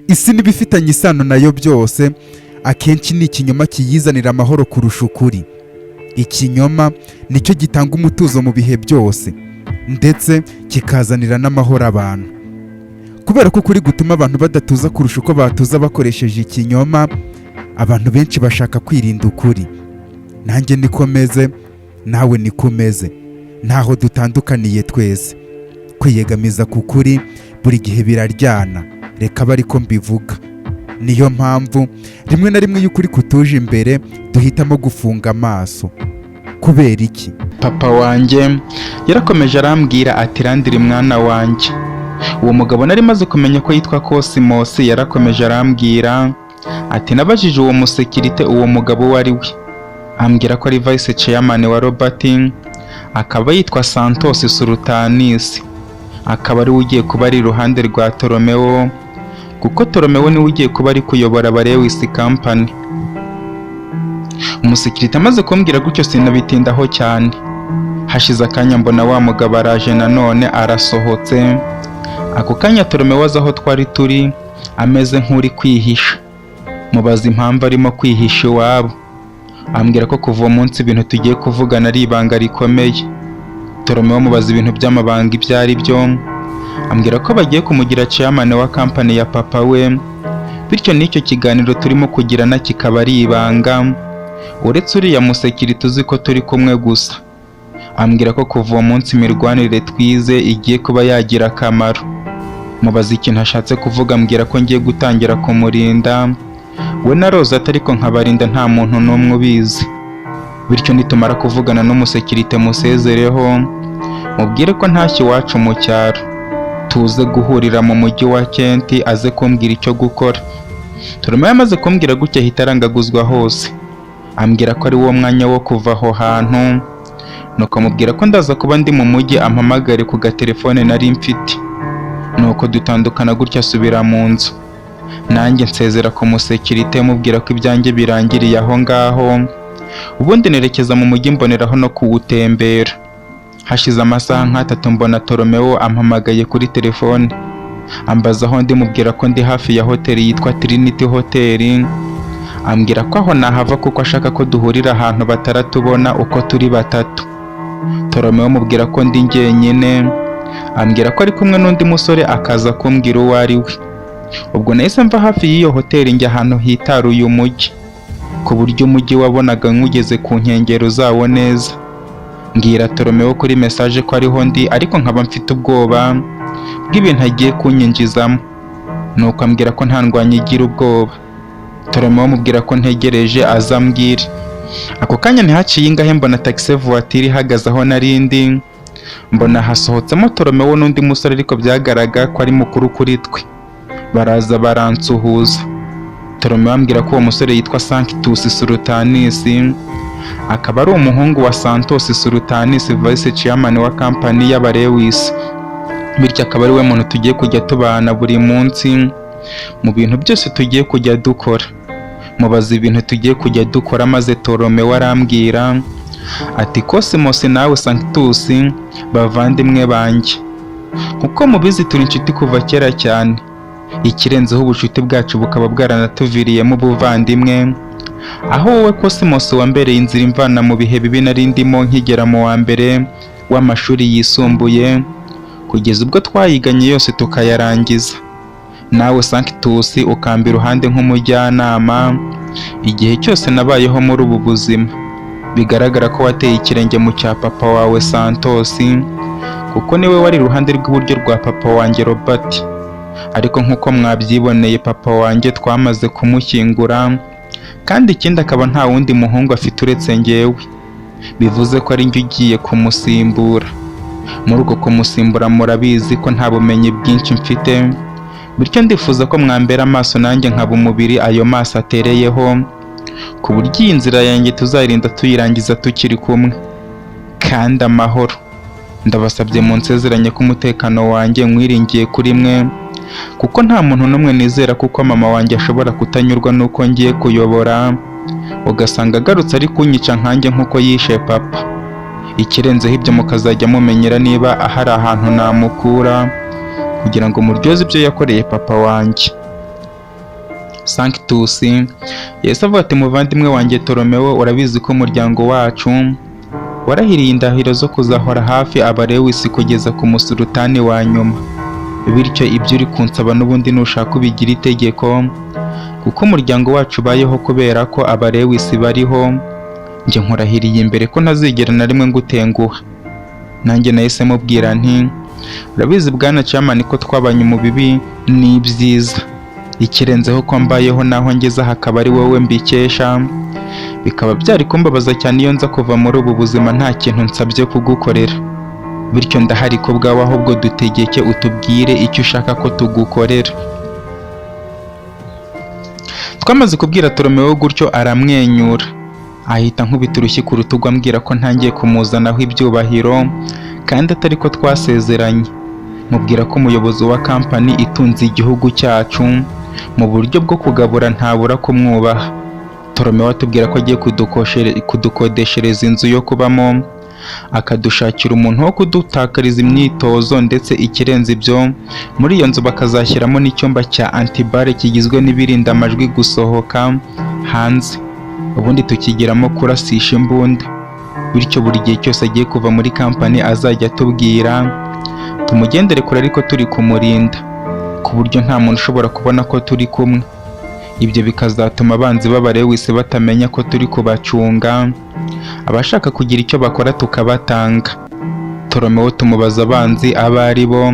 Isi n'ibifitanye isano nayo byose, akenshi ni ikinyoma kiyizanira amahoro kurusha ukuri. Ikinyoma nicyo gitanga umutuzo mu bihe byose, ndetse kikazanira n'amahoro abantu, kubera ko ukuri gutuma abantu badatuza kurusha uko batuza bakoresheje ikinyoma. Abantu benshi bashaka kwirinda ukuri. Nanjye niko meze, nawe niko umeze, ntaho dutandukaniye twese. Kwiyegamiza ku kuri buri gihe biraryana, reka abe ariko mbivuga. Niyo mpamvu rimwe na rimwe iyo ukuri kutuje imbere duhitamo gufunga amaso. Kubera iki? Papa wanjye yarakomeje arambwira ati: "Landry, mwana wanjye." Uwo mugabo nari maze kumenya ko yitwa Cosmos. Yarakomeje arambwira ati: "Nabajije uwo musekirite uwo mugabo uwo ari we, ambwira ko ari vice chairman wa Robert, akaba yitwa Santos Sultanis, akaba ari we ugiye kuba ari iruhande rwa Toromeo, kuko Toromeo niwe ugiye kuba ari kuyobora Lewis Company." Umusekirite amaze kumbwira gutyo sinabitindaho cyane. Hashize akanya mbona wa mugabo araje nanone, arasohotse. Ako kanya Toromeo aza aho twari turi ameze nk'uri kwihisha. Mubaza impamvu arimo kwihisha iwabo, ambwira ko kuva uwo munsi ibintu tugiye kuvugana ari ibanga rikomeye. Toromeo mubaza ibintu by'amabanga ibyo ari byo, ambwira ko bagiye kumugira chairman wa company ya papa we, bityo n'icyo kiganiro turimo kugirana kikaba ari ibanga, uretse uriya musekirite uzi ko turi kumwe gusa. Ambwira ko kuva uwo munsi imirwanire twize igiye kuba yagira akamaro. Mubaza ikintu ashatse kuvuga, ambwira ko ngiye gutangira kumurinda we na Roza, ariko nkabarinda nta muntu n'umwe ubizi. Bityo nitumara kuvugana n'umusekirite musezereho, mubwire ko ntashye iwacu mu cyaro, tuze guhurira mu mujyi wa Kenti, aze kumbwira icyo gukora. Toromeo yamaze kumbwira gutya ahita arangaguzwa hose, ambwira ko ari wo mwanya wo kuva aho hantu. Nuko mubwira ko ndaza kuba ndi mu mujyi, ampamagare ku gatelefone nari mfite. Nuko dutandukana gutya, asubira mu nzu, nanjye nsezera ku musekirite, mubwira ko ibyanjye birangiriye aho ngaho. Ubundi nerekeza mu mujyi, mboneraho no kuwutembera. Hashize amasaha nk'atatu mbona Toromeo ampamagaye kuri telefone, ambaza aho ndi. Mubwira ko ndi hafi ya hoteli yitwa Trinity Hotel. Ambwira ko aho nahava kuko ashaka ko duhurira ahantu bataratubona uko turi batatu. Toromeo mubwira ko ndi njyenyine, ambwira ko ari kumwe n'undi musore, akaza kumbwira uwo ari we. Ubwo nahise mva hafi y'iyo hoteli, njya ahantu hitaruye umujyi, ku buryo umujyi wabonaga nk'ugeze ku nkengero zawo neza. Mbwira Toromeo kuri message ko ariho ndi, ariko nkaba mfite ubwoba bw'ibintu agiye kunyinjizamo. Nuko ambwira ko nta ndwanyi igira ubwoba. Toromeo mubwira ko ntegereje aza ambwire. Ako kanya ntihaciye ingahe mbona taxi voiture ihagaze aho narindi, mbona hasohotsemo Toromeo n'undi musore, ariko byagaragara ko ari mukuru kuri twe. Baraza baransuhuza. Toromeo ambwira ko uwo musore yitwa Sanctus Sultanis, akaba ari umuhungu wa Santos Sultanis, vice chairman wa company y'Abarewis, bityo akaba ari we muntu tugiye kujya tubana buri munsi mu bintu byose tugiye kujya dukora. Mubaza ibintu tugiye kujya dukora, maze Toromeo arambwira ati: "Cosmos nawe Sanctus, bavandimwe banjye, nkuko mubizi turi inshuti kuva kera cyane, ikirenzeho ubucuti bwacu bukaba bwaranatuviriyemo ubuvandimwe, aho wowe Cosmos wambereye inzira imvana mu bihe bibi nari ndimo nkigera mu wa mbere w'amashuri yisumbuye, kugeza ubwo twayiganye yose tukayarangiza. Nawe Sanctus ukamba iruhande nk'umujyanama igihe cyose nabayeho muri ubu buzima. Bigaragara ko wateye ikirenge mu cya papa wawe Santos, kuko niwe wari iruhande rw'iburyo rwa papa wanjye Robert. Ariko nk'uko mwabyiboneye, papa wanjye twamaze kumushyingura, kandi ikindi akaba nta wundi muhungu afite uretse njyewe, bivuze ko ari njye ugiye kumusimbura. Muri uko kumusimbura murabizi ko nta bumenyi bwinshi mfite, bityo ndifuza ko mwambera amaso nanjye nkaba umubiri ayo maso atereyeho, ku buryo iyi nzira yanjye tuzayirinda tuyirangiza tukiri kumwe kandi amahoro. Ndabasabye munsezeranye ko umutekano wanjye mwiringiye kuri mwe, kuko nta muntu n'umwe nizera, kuko mama wanjye ashobora kutanyurwa n'uko ngiye kuyobora, ugasanga agarutse ari kunyica nkanjye nk'uko yishe papa. Ikirenzeho ibyo, mukazajya mumenyera niba ahari ahantu namukura kugira ngo muryoze ibyo yakoreye papa wanjye." Sanctus yahise avuga ati: "Muvandimwe wanjye Toromewo, urabizi ko umuryango wacu warahiriye indahiro zo kuzahora hafi abarewisi kugeza ku musulutani wa nyuma. Bityo ibyo uri kunsaba n'ubundi nushaka ubigira itegeko, kuko umuryango wacu ubayeho kubera ko abarewisi bariho. Njye nkurahiriye imbere ko ntazigera na rimwe ngutenguha." Nanjye nahise mubwira nti: "Urabizi bwana Chairman ko twabanye mu bibi n'ibyiza, ikirenzeho ko mbayeho naho ngeze aha akaba ari wowe mbikesha. Bikaba byari kumbabaza cyane iyo nza kuva muri ubu buzima nta kintu nsabye kugukorera. Bityo ndahari ku bwawe, ahubwo dutegeke utubwire icyo ushaka ko tugukorera." Twamaze kubwira Toromewo gutyo aramwenyura, ahita ankubita urushyi ku rutugu, ambwira ko ntangiye kumuzanaho ibyubahiro kandi atari ko twasezeranye. Mubwira ko umuyobozi wa kampani itunze igihugu cyacu mu buryo bwo kugabura ntabura kumwubaha. Toromewo atubwira ko agiye kudukodeshereza inzu yo kubamo, akadushakira umuntu wo kudutakariza imyitozo, ndetse ikirenze ibyo muri iyo nzu bakazashyiramo n'icyumba cya anti-balles kigizwe n'ibirinda amajwi gusohoka hanze, ubundi tukigiramo kurasisha imbunda. Bityo buri gihe cyose agiye kuva muri kampani azajya atubwira tumugendere kure, ariko turi kumurinda ku buryo nta muntu ushobora kubona ko turi kumwe. Ibyo bikazatuma abanzi b'abarewisi batamenya ko turi kubacunga, abashaka kugira icyo bakora tukabatanga. Toromewo tumubaza abanzi abo ari bo,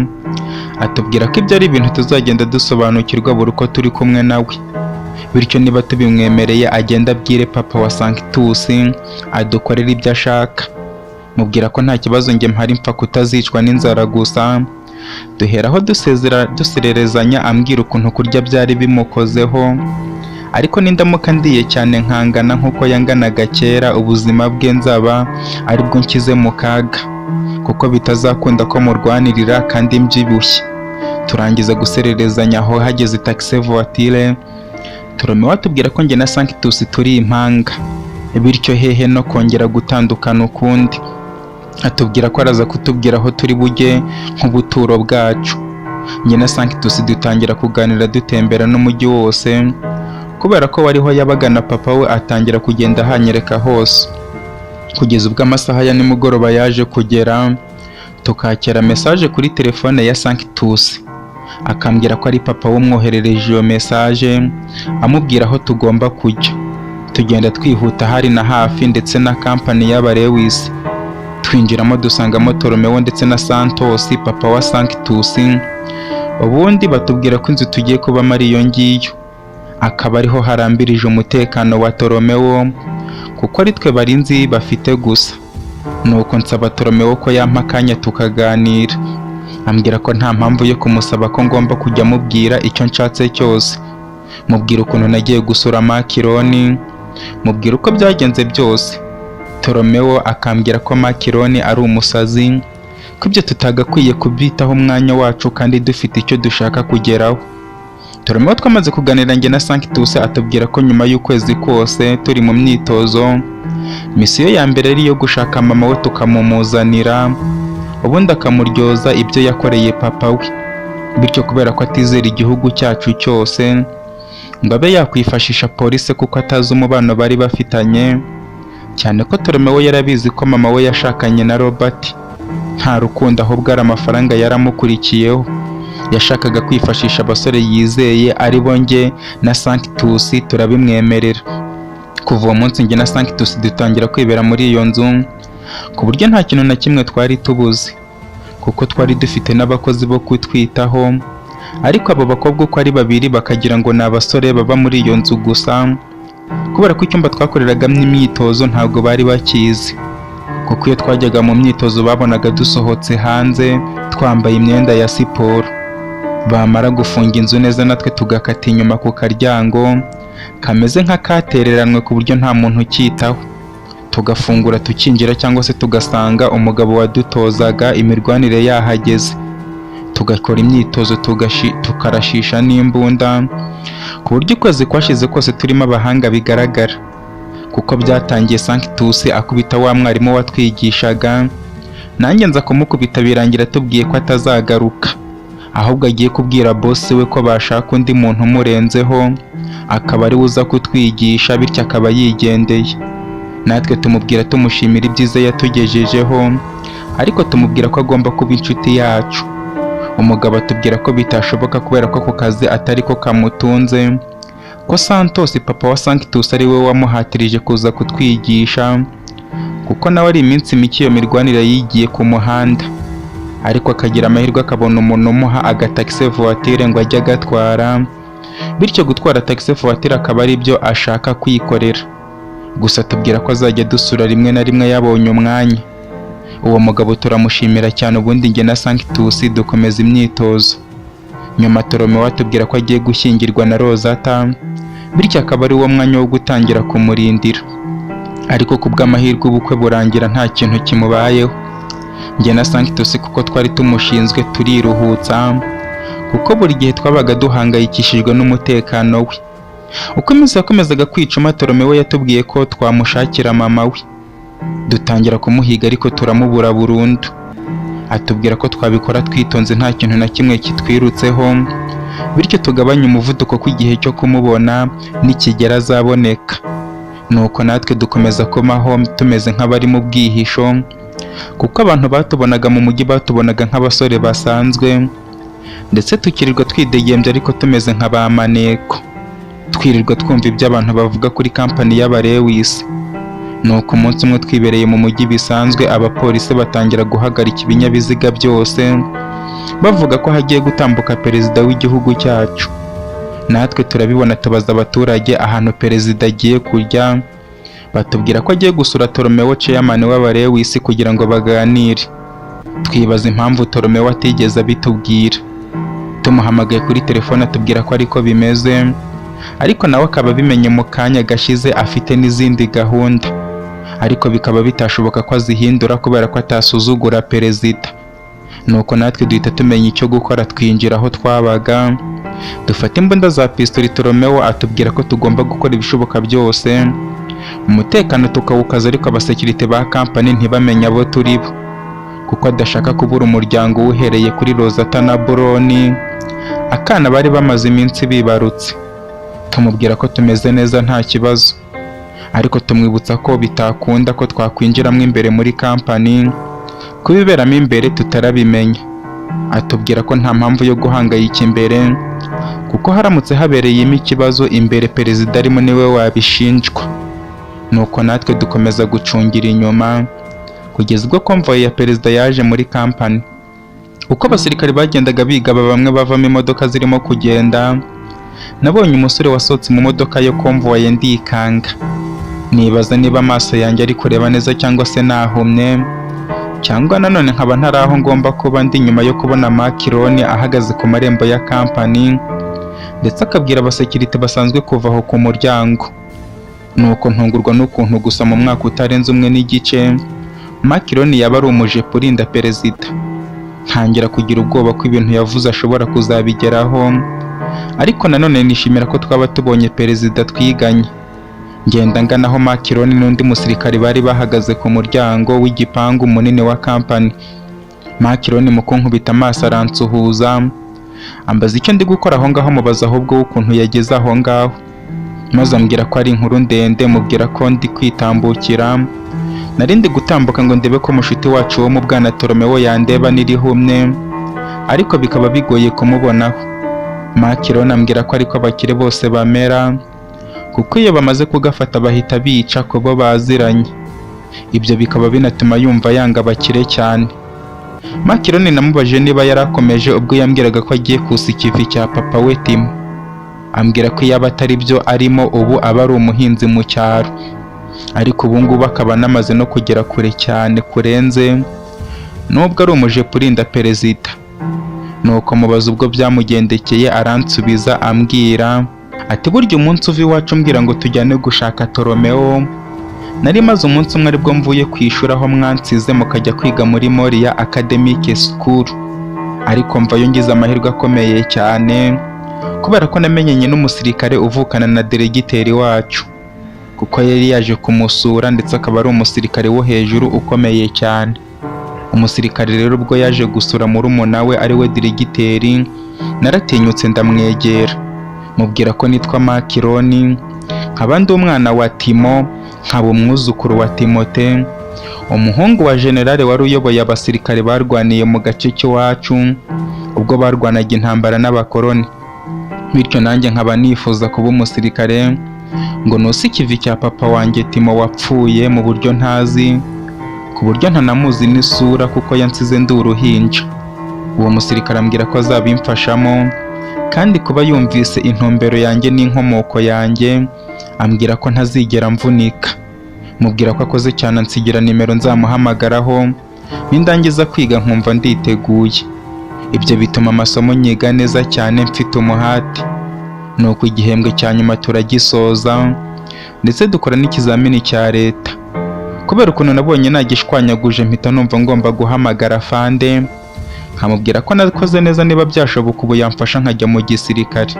atubwira ko ibyo ari ibintu tuzagenda dusobanukirwa buri uko turi kumwe nawe. Bityo niba tubimwemereye agenda abwire papa wa Sanctus adukorere ibyo ashaka. Mubwira ko nta kibazo, njye mpari mpfa kutazicwa n'inzara gusa. Duheraho dusezera dusererezanya, ambwira ukuntu kurya byari bimukozeho, ariko nindamuka ndiye cyane nkangana nk'uko yanganaga kera, ubuzima bwe nzaba aribwo nshyize mu kaga, kuko bitazakunda ko murwanirira kandi mbyibushye. Turangiza gusererezanya aho hageze taxi voiture. Toromewo atubwira ko njye na Sanctus turi impanga, bityo hehe no kongera gutandukana ukundi. Atubwira ko araza kutubwira aho turi bujye nk'ubuturo bwacu. Njye na Sanctus dutangira kuganira, dutembera n'umujyi wose, kubera ko wariho yabaga na papa we, atangira kugenda ahanyereka hose, kugeza ubwo amasaha ya nimugoroba yaje kugera, tukakira message kuri telefone ya Sanctus, akambwira ko ari papa wumwoherereje iyo message amubwira aho tugomba kujya. Tugenda twihuta, hari na hafi ndetse na kampani y'abarewisi. Twinjiramo dusangamo Toromewo ndetse na Santos, papa wa Sanctus, ubundi batubwira ko inzu tugiye kubamo ari iyo ngiyo, akaba ariho harambirije umutekano wa Toromewo, kuko ari twe barinzi bafite gusa. Nuko nsaba Toromewo ko yampa akanya tukaganira, ambwira ko nta mpamvu yo kumusaba, ko ngomba kujya mubwira icyo nshatse cyose. Mubwira ukuntu nagiye gusura Makironi, mubwira uko byagenze byose. Toromewo akambwira ko Makironi ari umusazi, ko ibyo tutagakwiye kubyitaho umwanya wacu kandi dufite icyo dushaka kugeraho. Toromewo twamaze kuganira njye na Sanctus, atubwira ko nyuma y'ukwezi kose turi mu myitozo, mission ya mbere ari iyo gushaka mama we tukamumuzanira, ubundi akamuryoza ibyo yakoreye papa we. Bityo kubera ko atizera igihugu cyacu cyose ngo abe yakwifashisha polisi, kuko atazi umubano bari bafitanye, cyane ko Toromewo yarabizi ko mama we yashakanye na Robert nta rukundo, ahubwo ari amafaranga yaramukurikiyeho, yashakaga kwifashisha abasore yizeye ari bo njye na Sanctus. Turabimwemerera. Kuva uwo munsi njye na Sanctus dutangira kwibera muri iyo nzu, ku buryo nta kintu na kimwe twari tubuze, kuko twari dufite n'abakozi bo kutwitaho. Ariko abo bakobwa uko ari babiri bakagira ngo ni abasore baba muri iyo nzu gusa, kubera ko icyumba twakoreragamo imyitozo ntabwo bari bakizi, kuko iyo twajyaga mu myitozo babonaga dusohotse hanze twambaye imyenda ya siporo. Bamara gufunga inzu neza, natwe tugakata inyuma ku karyango kameze nk'akatereranwe ku buryo nta muntu ukitaho, tugafungura tukinjira, cyangwa se tugasanga umugabo wadutozaga imirwanire yahageze, tugakora imyitozo, tukarashisha n'imbunda, ku buryo ukwezi kwashize kose turimo abahanga bigaragara, kuko byatangiye Sanctus akubita wa mwarimu watwigishaga, nanjye nza kumukubita, birangira atubwiye ko atazagaruka, ahubwo agiye kubwira boss we ko bashaka undi muntu umurenzeho. Akaba ari we uza kutwigisha, bityo akaba yigendeye. Natwe tumubwira tumushimira ibyiza yatugejejeho, ariko tumubwira ko agomba kuba inshuti yacu. Umugabo atubwira ko bitashoboka kubera ko ako kazi atari ko kamutunze, ko Santos, papa wa Sanctus, ari we wamuhatirije kuza kutwigisha, kuko nawe ari iminsi mike iyo mirwanire yigiye ku muhanda, ariko akagira amahirwe akabona umuntu umuha agataxi voiture ngo ajye agatwara, bityo gutwara taxi voiture akaba ari byo ashaka kwikorera. Gusa tubwira ko azajya dusura rimwe na rimwe yabonye umwanya. Uwo mugabo turamushimira cyane. Ubundi njye na Sanctus dukomeza imyitozo. Nyuma Toromeo atubwira ko agiye gushyingirwa na Rosata, bityo akaba ari wo mwanya wo gutangira kumurindira. Ariko ku bw'amahirwe ubukwe burangira nta kintu kimubayeho. Njye na Sanctus, kuko twari tumushinzwe, turiruhutsa, kuko buri gihe twabaga duhangayikishijwe n'umutekano we. Uko iminsi yakomezaga kwicuma, Toromeo yatubwiye ko twamushakira mama we. Dutangira kumuhiga ariko turamubura burundu. Atubwira ko twabikora twitonze, nta kintu na kimwe kitwirutseho, bityo tugabanye umuvuduko ko igihe cyo kumubona nikigera azaboneka. Nuko natwe dukomeza kubaho tumeze nk'abari mu bwihisho, kuko abantu batubonaga mu mujyi batubonaga nk'abasore basanzwe, ndetse tukirirwa twidegembya ariko tumeze nka ba maneko, twirirwa twumva ibyo abantu bavuga kuri kampani y'Abarewisi. Nuko umunsi umwe twibereye mu mujyi bisanzwe, abapolisi batangira guhagarika ibinyabiziga byose, bavuga ko hagiye gutambuka perezida w'igihugu cyacu. Natwe turabibona, tubaza abaturage ahantu perezida agiye kujya, batubwira ko agiye gusura Toromeo, chairman w'Abarewisi, kugira ngo baganire. Twibaza impamvu Toromeo atigeze abitubwira. Tumuhamagaye kuri telefone atubwira ko ariko bimeze, ariko nawe akaba abimenye mu kanya gashize, afite n'izindi gahunda, ariko bikaba bitashoboka ko azihindura kubera ko atasuzugura perezida. Nuko natwe duhita tumenya icyo gukora, twinjira aho twabaga, dufata imbunda za pistori. Toromeo atubwira ko tugomba gukora ibishoboka byose umutekano tukawukaza, ariko abasekirite ba kampani ntibamenye abo turi bo, kuko adashaka kubura umuryango uhereye kuri Rosata na Buroni, akana bari bamaze iminsi bibarutse. Tumubwira ko tumeze neza nta kibazo, ariko tumwibutsa ko bitakunda ko twakwinjiramo imbere muri kampani, kubiberamo imbere tutarabimenya. Atubwira ko nta mpamvu yo guhangayika imbere, kuko haramutse habereyemo ikibazo imbere perezida arimo niwe wabishinjwa. Nuko natwe dukomeza gucungira inyuma kugeza ubwo convoy ya perezida yaje muri kampani. Uko abasirikare bagendaga bigaba bamwe bavamo imodoka zirimo kugenda, nabonye umusore wasohotse mu modoka yo convoy, ndikanga, nibaza niba amaso yanjye ari kureba neza cyangwa se nahumye, cyangwa nanone nkaba ntari aho ngomba kuba ndi, nyuma yo kubona Makironi ahagaze ku marembo ya kampani, ndetse akabwira abasekirite basanzwe kuva aho ku muryango. Nuko ntungurwa n'ukuntu gusa mu mwaka utarenze umwe n'igice Makironi yaba ari umujepe urinda perezida. Ntangira kugira ubwoba ko ibintu yavuze ashobora kuzabigeraho, ariko nanone nishimira ko twaba tubonye perezida twiganye. Ngenda ngana aho Makironi n'undi musirikare bari bahagaze ku muryango w'igipangu munini wa kampani. Makironi mu kunkubita amaso aransuhuza, ambaza icyo ndi gukora aho ngaho. Mubaza ahubwo ukuntu yageze aho ngaho, maze ambwira ko ari inkuru ndende. Mubwira ko ndi kwitambukira, nari ndi gutambuka ngo ndebe ko mushuti wacu wo mu bwana Toromeo yandeba n'irihumye, ariko bikaba bigoye kumubonaho. Makironi ambwira ko ariko abakire bose bamera, kuko iyo bamaze kugafata bahita bica ku bo baziranye, ibyo bikaba binatuma yumva yanga abakire cyane. Makironi namubajije niba yarakomeje ubwo yambwiraga ko agiye kusa ikivi cya papa we Timo, ambwira ko iyaba atari byo arimo ubu aba ari umuhinzi mu cyaro, ariko ubu ngubu akaba anamaze no kugera kure cyane kurenze nubwo ari umujepe urinda perezida. Nuko mubaza ubwo byamugendekeye, aransubiza ambwira ati: "Burya umunsi uva iwacu umbwira ngo tujyane gushaka Toromeo, nari maze umunsi umwe aribwo mvuye ku ishuri aho mwansize mukajya kwiga muri Moria Academic School, ariko mvayo ngize amahirwe akomeye cyane kubera ko namenyanye n'umusirikare uvukana na deregiteri wacu, kuko yari yaje kumusura, ndetse akaba ari umusirikare wo hejuru ukomeye cyane. Umusirikare rero ubwo yaje gusura murumuna we ari we diregiteri, naratinyutse ndamwegera, Mubwira ko nitwa Makironi, nkaba ndi umwana wa Timo, nkaba umwuzukuru wa Timote, umuhungu wa generale wari uyoboye abasirikare barwaniye mu gace k'iwacu ubwo barwanaga intambara n'abakoloni. Bityo nanjye nkaba nifuza kuba umusirikare ngo nuse ikivi cya papa wanjye Timo wapfuye mu buryo ntazi, ku buryo ntanamuzi n'isura kuko yansize ndi uruhinja. Uwo musirikare ambwira ko azabimfashamo, kandi kuba yumvise intumbero yanjye n'inkomoko yanjye, ambwira ko ntazigera mvunika. Mubwira ko akoze cyane, ansigira nimero nzamuhamagaraho nindangiza kwiga nkumva nditeguye. Ibyo bituma amasomo nyiga neza cyane mfite umuhate. Nuko igihembwe cya nyuma turagisoza, ndetse dukora n'ikizamini cya leta. Kubera ukuntu nabonye nagishwanyaguje, mpita numva ngomba guhamagara afande nkamubwira ko nakoze neza, niba byashoboka ubu yamfasha nkajya mu gisirikare.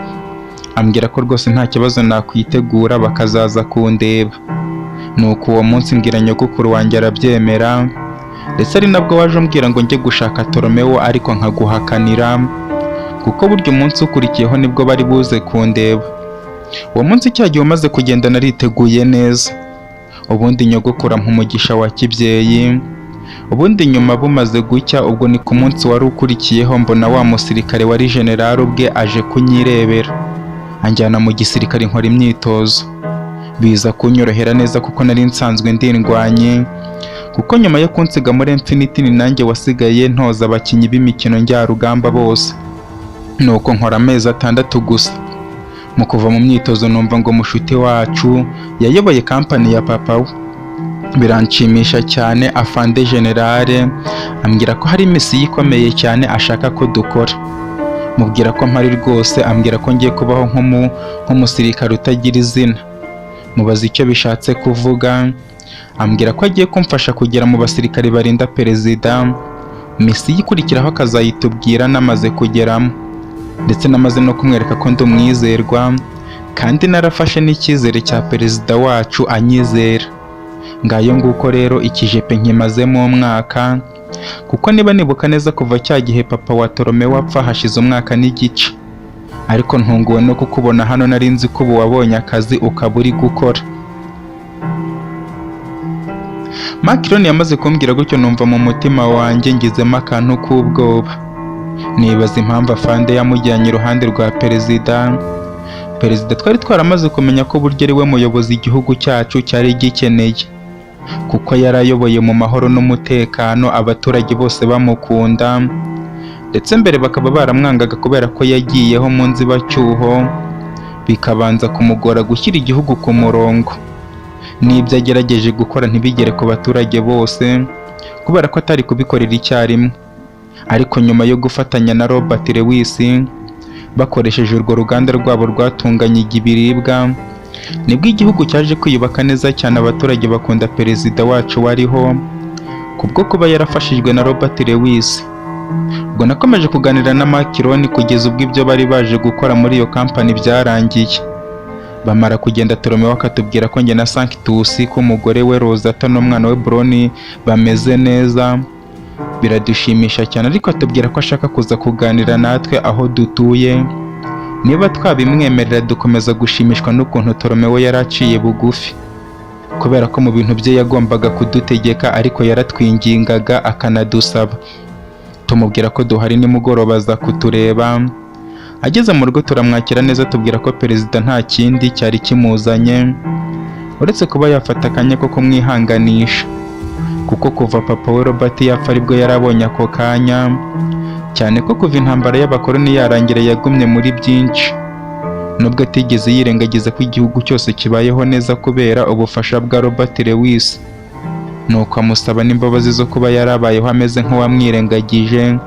Ambwira ko rwose nta kibazo nakwitegura bakazaza kundeba. Nuko uwo munsi mbwira nyogokuru wanjye arabyemera, ndetse ari nabwo waje umbwira ngo njye gushaka Toromeo ariko nkaguhakanira, kuko burya umunsi ukurikiyeho nibwo bari buze kundeba. Uwo munsi cya gihe umaze kugenda nariteguye neza, ubundi nyogokuru ampa umugisha wa kibyeyi. Ubundi nyuma bumaze gucya, ubwo ni ku munsi wari ukurikiyeho, mbona wa musirikare wari generale ubwe aje kunyirebera, anjyana mu gisirikare nkora imyitozo. Biza kunyorohera neza kuko nari nsanzwe ndindwanye, kuko nyuma yo kunsiga muri Infinity ni nanjye wasigaye ntoza abakinnyi b'imikino njyarugamba bose. Nuko nkora amezi 6 gusa. Mu kuva mu myitozo numva ngo mushuti wacu yayoboye kampani ya papa we. Biranshimisha cyane. Afande generale ambwira ko hari misiyo ikomeye cyane ashaka ko dukora. Mubwira ko mpari rwose, ambwira ko ngiye kubaho nk'umusirikare utagira izina. Mubaza icyo bishatse kuvuga, ambwira ko agiye kumfasha kugera mu basirikare barinda perezida, misiyo ikurikiraho akazayitubwira namaze kugeramo. Ndetse namaze no kumwereka ko ndi umwizerwa, kandi narafashe n'icyizere cya perezida wacu anyizera. Ngayo nguko rero ikijepe nkimazemo umwaka, kuko niba nibuka neza kuva cya gihe papa wa Toromeo apfa hashize umwaka n'igice. Ariko ntunguwe no kukubona hano, nari nzi ko ubu wabonye akazi ukaba uri gukora. Makironi yamaze kumbwira gutyo numva mu mutima wanjye ngizemo akantu k'ubwoba. Nibaza impamvu afande yamujyanye iruhande rwa perezida. Perezida twari twaramaze kumenya ko burya ari we muyobozi igihugu cyacu cyari gikeneye, kuko yari ayoboye mu mahoro n'umutekano, abaturage bose bamukunda, ndetse mbere bakaba baramwangaga kubera ko yagiyeho mu nzibacyuho, bikabanza kumugora gushyira igihugu ku murongo. N'ibyo agerageje gukora ntibigere ku baturage bose, kubera ko atari kubikorera icyarimwe. Ariko nyuma yo gufatanya na Robert Lewis bakoresheje urwo ruganda rwabo rwatunganyaga ibiribwa, nibwo igihugu cyaje kwiyubaka neza cyane, abaturage bakunda perezida wacu wariho kubwo kuba yarafashijwe na Robert Lewis. Ubwo nakomeje kuganira na Makironi kugeza ubwo ibyo bari baje gukora muri iyo kampani byarangiye. Bamara kugenda Toromeo akatubwira ko njye na Sanctus, ko umugore we Rosata n'umwana we Broni bameze neza. Biradushimisha cyane, ariko atubwira ko ashaka kuza kuganira natwe aho dutuye, niba twabimwemerera. Dukomeza gushimishwa n'ukuntu Toromeo yari aciye bugufi, kubera ko mu bintu bye yagombaga kudutegeka, ariko yaratwingingaga akanadusaba. Tumubwira ko duhari nimugoroba aza kutureba. Ageze mu rugo turamwakira neza, tubwira ko perezida nta kindi cyari kimuzanye uretse kuba yafata akanya ko kumwihanganisha, kuko kuva papa we Robert yapfa aribwo yarabonye ako kanya, cyane ko kuva intambara y'abakoloni yarangira yagumye muri byinshi, nubwo atigeze yirengagiza ko igihugu cyose kibayeho neza kubera ubufasha bwa Robert Lewis. Nuko amusaba n'imbabazi zo kuba yarabayeho ameze nk'uwamwirengagije,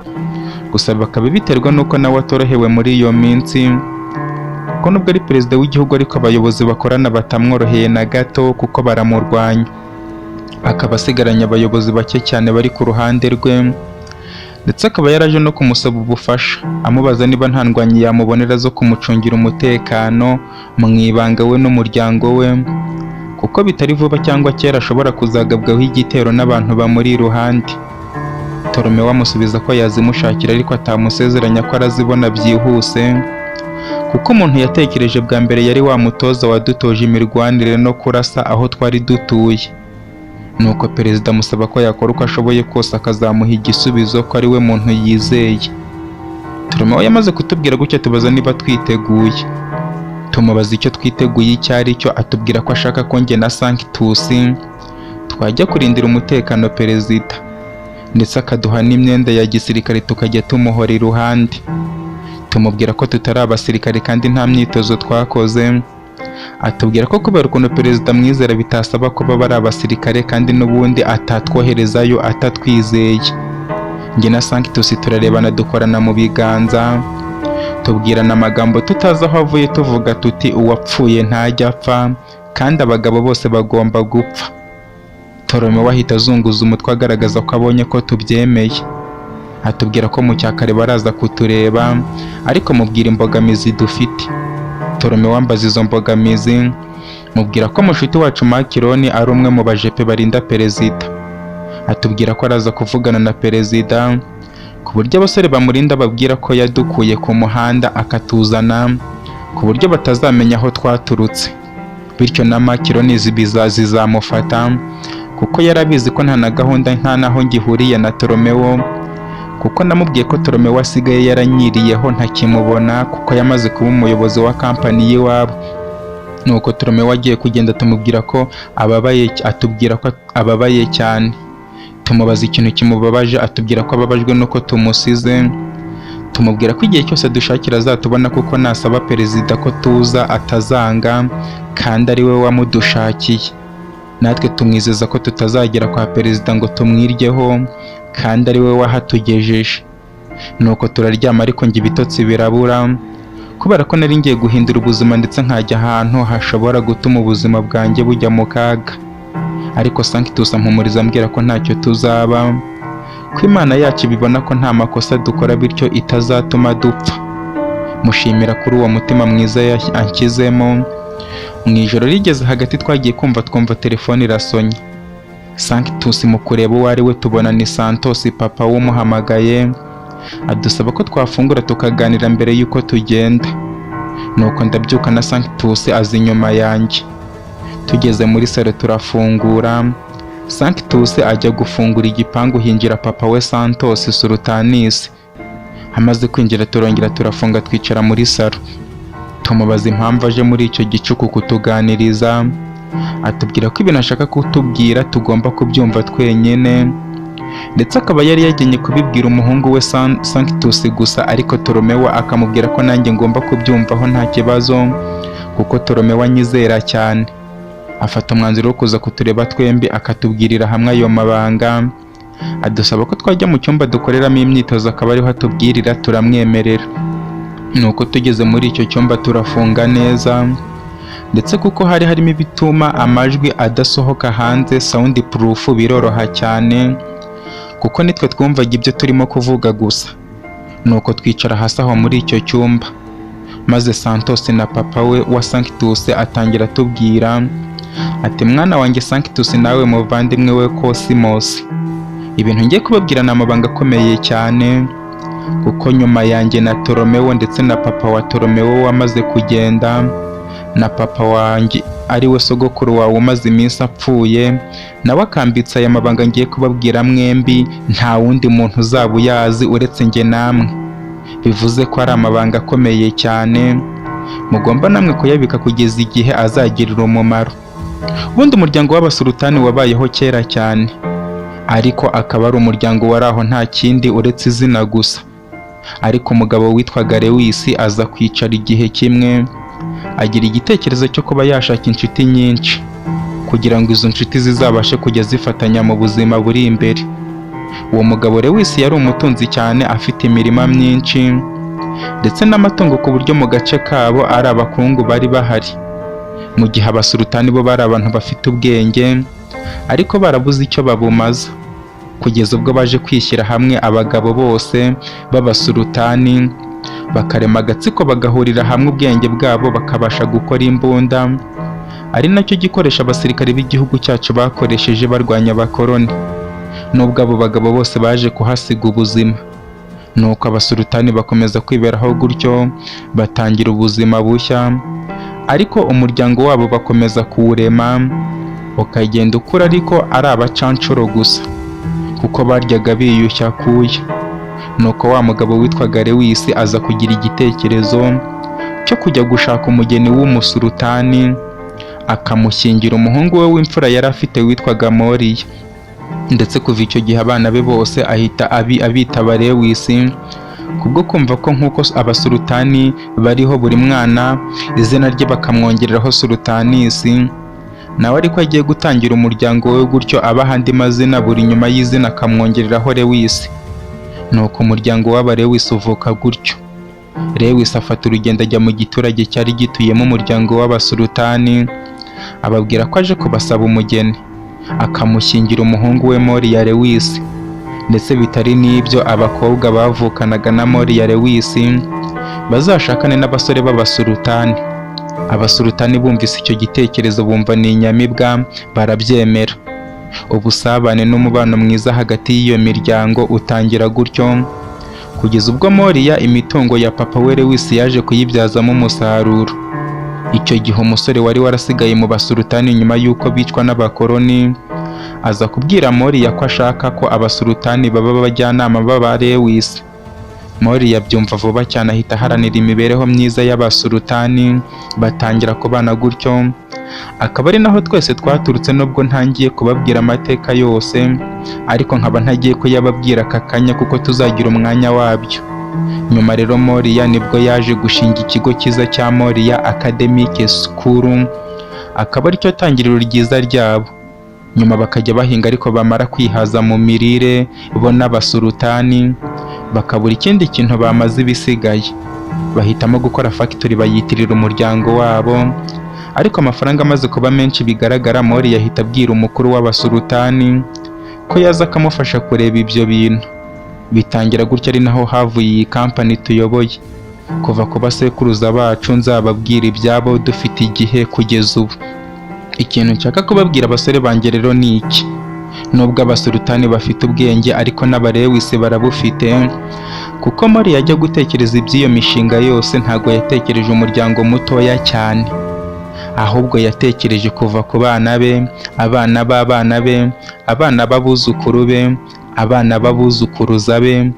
gusa bakaba biterwa n'uko nawe atorohewe muri iyo minsi, kuko nubwo ari perezida w'igihugu ariko abayobozi bakorana batamworoheye na gato, kuko baramurwanya. Akaba asigaranye abayobozi bake cyane bari ku ruhande rwe, ndetse akaba yaraje no kumusaba ubufasha, amubaza niba nta ndwanyi yamubonera zo kumucungira umutekano mu ibanga we n'umuryango we, kuko bitari vuba cyangwa kera ashobora kuzagabwaho igitero n'abantu bamuri iruhande. Toromeo amusubiza ko yazimushakira ariko atamusezeranya ko arazibona byihuse, Kuko umuntu yatekereje bwa mbere yari wa mutoza wadutoje imirwanire no kurasa aho twari dutuye. Nuko perezida amusaba ko yakora uko ashoboye kose akazamuha igisubizo, ko ari we muntu yizeye. Toromewo yamaze kutubwira gutya, tubaza niba twiteguye. Tumubaza icyo twiteguye icyo ari cyo, atubwira ko ashaka ko njye na Sanctus twajya kurindira umutekano perezida, ndetse akaduha n'imyenda ya gisirikare tukajya tumuhora iruhande. Tumubwira ko tutari abasirikare kandi nta myitozo twakoze. Atubwira ko kubera ukuntu perezida mwizera bitasaba ko baba ari abasirikare, kandi n'ubundi atatwoherezayo atatwizeye. Njye na Sanctus turarebana, dukorana mu biganza, tubwirana amagambo tutazi aho avuye, tuvuga tuti: "Uwapfuye ntajya apfa, kandi abagabo bose bagomba gupfa." Toromewo ahita azunguza umutwe agaragaza ko abonye ko tubyemeye. Atubwira ko mu cyakare baraza kutureba, ariko mubwira imbogamizi dufite. Toromewo ambaza izo mbogamizi, mubwira ko mushuti wacu Makironi ari umwe mu bajepe barinda perezida. Atubwira ko araza kuvugana na perezida ku buryo abasore bamurinda babwira ko yadukuye ku muhanda akatuzana, ku buryo batazamenya aho twaturutse. Bityo na Makironi zizamufata, kuko yari abizi ko nta na gahunda, nta n'aho ngihuriye na Toromewo, kuko namubwiye ko Toromewo asigaye yaranyiriyeho ntakimubona, kuko yamaze kuba umuyobozi wa kampani y'iwabo. Nuko Toromewo agiye kugenda tumubwira ko ababaye, atubwira ko ababaye cyane. Tumubaza ikintu kimubabaje, atubwira ko ababajwe nuko tumusize. Tumubwira ko igihe cyose dushakira azatubona, kuko nasaba perezida ko tuza atazanga, kandi ari we wamudushakiye. Natwe tumwizeza ko tutazagera kwa perezida ngo tumwiryeho, kandi ari we wahatugejeje. Nuko turaryama, ariko njye ibitotsi birabura, kubera ko nari ngiye guhindura ubuzima ndetse nkajya ahantu hashobora gutuma ubuzima bwanjye bujya mu kaga. Ariko Sanctus ampumuriza ambwira ko ntacyo tuzaba, ko Imana yacu ibibona ko nta makosa dukora, bityo itazatuma dupfa. Mushimira kuri uwo mutima mwiza anshyizemo. Mu ijoro rigeze hagati twagiye kumva twumva telefone irasonye. Sanctus mu kureba uwo ari we tubona ni Santos papa wumuhamagaye, adusaba ko twafungura tukaganira mbere y'uko tugenda. Nuko ndabyuka na Sanctus aza inyuma yanjye. Tugeze muri salo turafungura, Sanctus ajya gufungura igipangu, hinjira papa we Santos Sultanis. Amaze kwinjira turongera turafunga, twicara muri salo. Tumubaza impamvu aje muri icyo gicuku kutuganiriza, atubwira ko ibintu ashaka kutubwira tugomba kubyumva twenyine, ndetse akaba yari yagenye kubibwira umuhungu we Sanctus gusa, ariko Toromewo akamubwira ko nanjye ngomba kubyumvaho nta kibazo, kuko Toromewo anyizera cyane. Afata umwanzuro wo kuza kutureba twembi akatubwirira hamwe ayo mabanga. Adusaba ko twajya mu cyumba dukoreramo imyitozo akaba ariho atubwirira, turamwemerera. Nuko tugeze muri icyo cyumba turafunga neza, ndetse kuko hari harimo ibituma amajwi adasohoka hanze, sound proof, biroroha cyane kuko nitwe twumvaga ibyo turimo kuvuga gusa. Nuko twicara hasi aho muri icyo cyumba, maze Santos na papa we wa Sanctus atangira atubwira ati: "Mwana wanjye Sanctus, nawe muvandimwe we Cosmos, ibintu ngiye kubabwira ni amabanga akomeye cyane, kuko nyuma yanjye na Toromewo ndetse na papa wa Toromewo wamaze kugenda, na papa wanjye ari we sogokuru wawe umaze iminsi apfuye, nawe akambitse aya mabanga ngiye kubabwira mwembi, nta wundi muntu uzaba uyazi uretse njye namwe. Bivuze ko ari amabanga akomeye cyane, mugomba namwe kuyabika kugeza igihe azagirira umumaro." Ubundi umuryango w'abasultani wabayeho kera cyane, ariko akaba ari umuryango wari aho nta kindi uretse izina gusa. Ariko umugabo witwaga Lewis aza kwicara igihe kimwe agira igitekerezo cyo kuba yashaka inshuti nyinshi, kugira ngo izo nshuti zizabashe kujya zifatanya mu buzima buri imbere. Uwo mugabo Lewis yari umutunzi cyane, afite imirima myinshi ndetse n'amatungo, ku buryo mu gace kabo ari abakungu bari bahari, mu gihe abasultani bo bari abantu bafite ubwenge ariko barabuze icyo babumaza, kugeza ubwo baje kwishyira hamwe abagabo bose b'abasultani bakarema agatsiko, bagahurira hamwe ubwenge bwabo bakabasha gukora imbunda, ari nacyo gikoresho abasirikare b'igihugu cyacu bakoresheje barwanya abakoloni, nubwo abo bagabo bose baje kuhasiga ubuzima. Nuko abasultani bakomeza kwiberaho gutyo, batangira ubuzima bushya, ariko umuryango wabo bakomeza kuwurema ukagenda ukura, ariko ari abacancuro gusa kuko baryaga biyushya kuya. Nuko wa mugabo witwaga Lewis aza kugira igitekerezo cyo kujya gushaka umugeni w'umusultani, akamushyingira umuhungu we w'imfura yari afite witwaga Moriya. Ndetse kuva icyo gihe abana be bose ahita abitaba Lewis, kubwo kumva ko nk'uko abasultani bariho buri mwana izina rye bakamwongereraho sultanisi, nawe ariko agiye gutangira umuryango we gutyo, abaha andi mazina buri nyuma y'izina akamwongereraho Lewis. Nuko umuryango w'aba Lewis uvuka gutyo. Lewis afata urugendo ajya mu giturage cyari gituyemo umuryango w'abasultani, ababwira ko aje kubasaba umugeni, akamushyingira umuhungu we Moriya Lewis. Ndetse bitari n'ibyo, abakobwa bavukanaga na Moriya Lewis bazashakane n'abasore b'abasultani. Abasultani bumvise icyo gitekerezo bumva ni inyamibwa, barabyemera. Ubusabane n'umubano mwiza hagati y'iyo miryango utangira gutyo, kugeza ubwo Moriya imitungo ya papa we Lewis yaje kuyibyazamo umusaruro. Icyo gihe umusore wari warasigaye mu basultani nyuma y'uko bicwa n'abakoloni aza kubwira Moriya ko ashaka ko abasultani baba abajyanama b'aba Lewis. Moriya abyumva vuba cyane, ahita aharanira imibereho myiza y'abasultani, batangira kubana gutyo. Akaba ari naho twese twaturutse, nubwo ntangiye kubabwira amateka yose, ariko nkaba ntagiye kuyababwira aka kanya kuko tuzagira umwanya wabyo. Nyuma rero Moriya nibwo yaje gushinga ikigo cyiza cya Moriya Academic School, akaba aricyo tangiriro ryiza ryabo. Nyuma bakajya bahinga, ariko bamara kwihaza mu mirire bo n'abasultani bakabura ikindi kintu bamaze ibisigaye, bahitamo gukora factory bayitirira umuryango wabo. Ariko amafaranga amaze kuba menshi bigaragara, Moriya ahita abwira umukuru w'abasultani ko yaza akamufasha kureba ibyo bintu. Bitangira gutyo, ari naho havuye iyi kampani tuyoboye. Kuva ku basekuruza bacu nzababwira ibyabo dufite igihe kugeza ubu. Ikintu nshaka kubabwira abasore banjye rero ni iki: nubwo abasultani bafite ubwenge, ariko n'abarewisi barabufite, kuko Moriya ajya gutekereza iby'iyo mishinga yose ntabwo yatekereje umuryango mutoya cyane, ahubwo yatekereje kuva ku bana be, abana b'abana be, abana b'abuzukuru be, abana b'abuzukuruza be,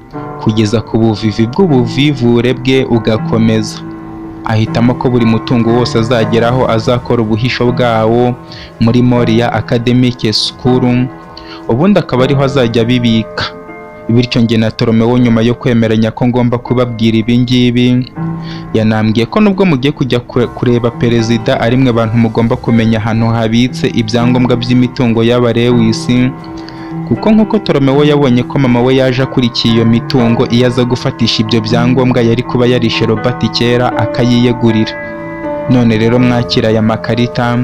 kugeza ku buvivi bw'ubuvivure bwe ugakomeza. Ahitamo ko buri mutungo wose azageraho azakora ubuhisho bwawo muri Moriya Academic School, ubundi akaba ariho azajya abibika. Bityo njye na Toromewo nyuma yo kwemeranya ko ngomba kubabwira ibi ngibi, yanambwiye ko nubwo mugiye kujya kureba perezida, ari mwe bantu mugomba kumenya ahantu habitse ibyangombwa by'imitungo y'abarewisi, kuko nk'uko Toromewo yabonye ko mama we yaje akurikiye iyo mitungo, iyo aza gufatisha ibyo byangombwa yari kuba yarishe Robert kera akayiyegurira. None rero mwakira aya makarita,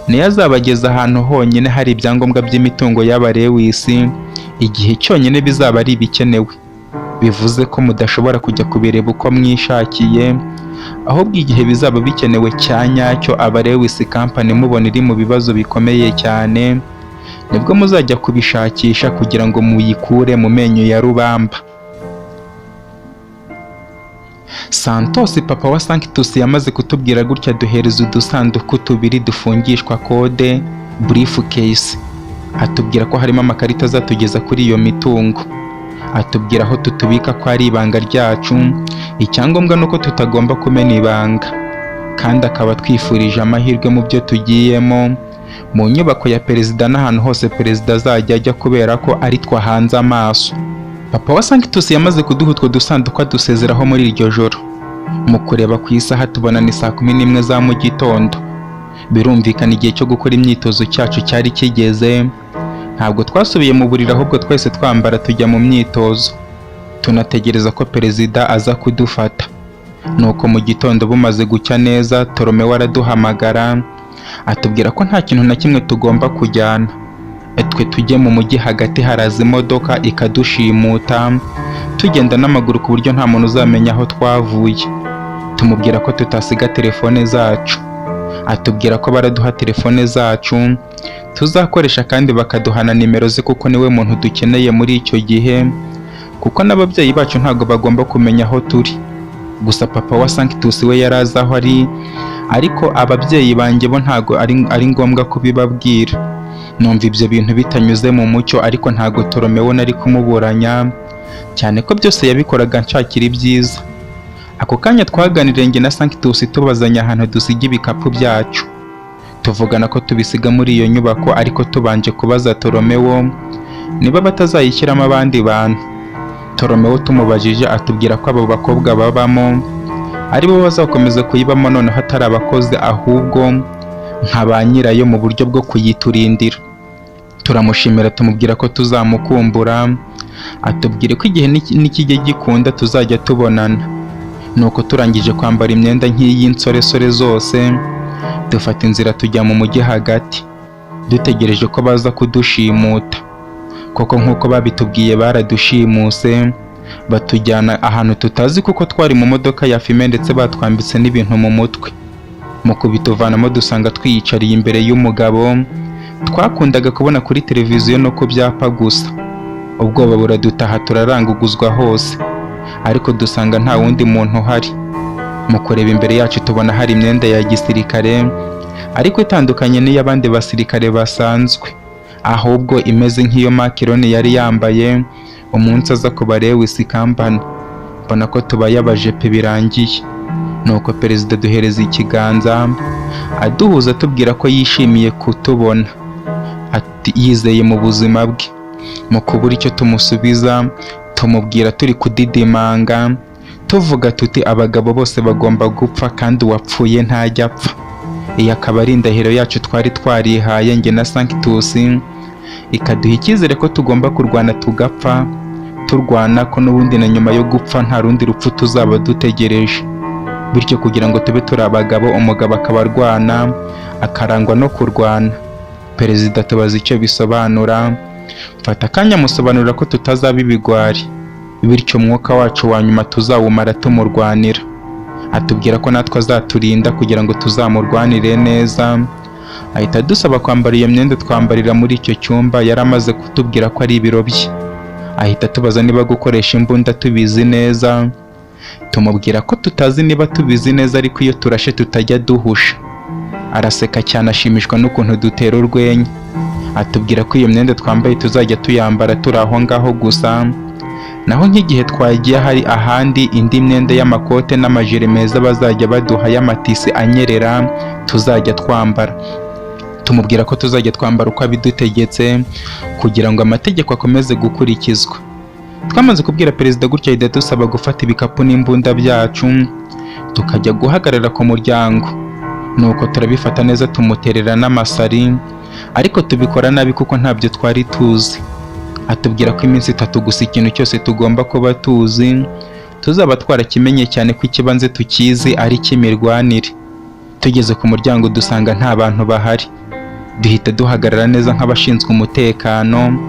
niyo azabageza ahantu honyine hari ibyangombwa by'imitungo y'abarewisi igihe cyonyine bizaba ari ibikenewe. Bivuze ko mudashobora kujya kubireba uko mwishakiye, ahubwo igihe bizaba bikenewe cya nyacyo abarewisi kampani mubona iri mu bibazo bikomeye cyane, nibwo muzajya kubishakisha kugira ngo muyikure mu menyo ya rubamba. Santos papa wa Sanctus yamaze kutubwira gutya, duhereza udusanduku tubiri dufungishwa kode briefcase, atubwira ko harimo amakarita azatugeza kuri iyo mitungo, atubwira aho tutubika ko ari ibanga ryacu, icyangombwa nuko tutagomba kumena ibanga, kandi akaba twifurije amahirwe mu byo tugiyemo, mu nyubako ya perezida n'ahantu hose perezida azajya ajya, kubera ko ari twahanze amaso. Papa wa Sanctus yamaze kuduha utwo dusanduku adusezeraho muri iryo joro. Mu kureba ku isaha tubona ni saa 11 za mu gitondo. Birumvikana igihe cyo gukora imyitozo cyacu cyari kigeze. Ntabwo twasubiye mu buriri, ahubwo twese twambara tujya mu myitozo, tunategereza ko perezida aza kudufata. Nuko mu gitondo bumaze gucya neza, Toromewo araduhamagara atubwira ko nta kintu na kimwe tugomba kujyana, twe tujye mu mujyi hagati haraza imodoka ikadushimuta, tugenda n'amaguru ku buryo nta muntu uzamenya aho twavuye. Tumubwira ko tutasiga telefone zacu, atubwira ko baraduha telefone zacu tuzakoresha kandi bakaduha na nimero ze kuko niwe muntu dukeneye muri icyo gihe, Kuko n'ababyeyi bacu ntabwo bagomba kumenya aho turi. Gusa papa wa Sanctus we yari azi aho ari, ariko ababyeyi banjye bo ntabwo ari ngombwa kubibabwira. Numva ibyo bintu bitanyuze mu mucyo, ariko ntabwo Toromewo nari kumuburanya, cyane ko byose yabikoraga nshakira ibyiza. Ako kanya twaganiriye njye na Sanctus, tubazanya ahantu dusiga ibikapu byacu. Tuvugana ko tubisiga muri iyo nyubako, ariko tubanje kubaza Toromewo niba batazayishyiramo abandi bantu. Toromewo tumubajije atubwira ko abo bakobwa babamo aribo bazakomeza kuyibamo, noneho atari abakozi ahubwo nka ba nyirayo mu buryo bwo kuyiturindira. Turamushimira, tumubwira ko tuzamukumbura, atubwira ko igihe nikijya gikunda tuzajya tubonana. Nuko turangije kwambara imyenda nk'iy'insoresore zose, dufata inzira tujya mu mujyi hagati, dutegereje ko baza kudushimuta. Koko nk'uko babitubwiye, baradushimuse batujyana ahantu tutazi, kuko twari mu modoka ya fumé, ndetse batwambitse n'ibintu mu mutwe. Mu kubituvanamo dusanga twiyicariye imbere y'umugabo twakundaga kubona kuri televiziyo no ku byapa gusa. Ubwoba buradutaha, turaranguguzwa hose, ariko dusanga nta wundi muntu uhari. Mu kureba imbere yacu tubona hari imyenda ya gisirikare, ariko itandukanye n'iy'abandi basirikare basanzwe, ahubwo imeze nk'iyo Macron yari yambaye umunsi aza kuba Lewis Company. Mbona ko tubaye abajepe birangiye. Nuko perezida duhereza ikiganza, aduhuza, atubwira ko yishimiye kutubona, ati yizeye mu buzima bwe. Mu kubura icyo tumusubiza, tumubwira turi kudidimanga, tuvuga tuti: "Abagabo bose bagomba gupfa, kandi uwapfuye ntajya apfa." Iyi akaba ari indahiro yacu twari twarihaye njye na Sanctus, ikaduha icyizere ko tugomba kurwana tugapfa turwana, ko n'ubundi na nyuma yo gupfa nta rundi rupfu tuzaba dutegereje. Bityo kugira ngo tube turi abagabo, umugabo akaba arwana, akarangwa no kurwana. Perezida tubaza icyo bisobanura. Mfata akanya musobanurira ko tutazaba ibigwari, bityo umwuka wacu wa nyuma tuzawumara tumurwanira. Atubwira ko natwe azaturinda kugira ngo tuzamurwanire neza. Ahita adusaba kwambara iyo myenda twambarira muri icyo cyumba yari amaze kutubwira ko ari ibiro bye. Ahita atubaza niba gukoresha imbunda tubizi neza. Tumubwira ko tutazi niba tubizi neza, ariko iyo turashe tutajya duhusha. Araseka cyane, ashimishwa n'ukuntu dutera urwenya. Atubwira ko iyo myenda twambaye tuzajya tuyambara turi aho ngaho gusa, naho nk'igihe twagiye hari ahandi, indi myenda y'amakote n'amajire meza bazajya baduha y'amatisi anyerera tuzajya twambara. Tumubwira ko tuzajya twambara uko abidutegetse kugira ngo amategeko akomeze gukurikizwa. Twamaze kubwira perezida gutya, ahita dusaba gufata ibikapu n'imbunda byacu tukajya guhagarara ku muryango. Nuko turabifata neza, tumuterera n'amasari, ariko tubikora nabi kuko ntabyo twari tuzi. Atubwira ko iminsi 3 gusa ikintu cyose tugomba kuba tuzi tuzaba twarakimenye, cyane ko ikibanze tukizi ari icy'imirwanire. Tugeze ku muryango dusanga nta bantu bahari, duhita duhagarara neza nk'abashinzwe umutekano.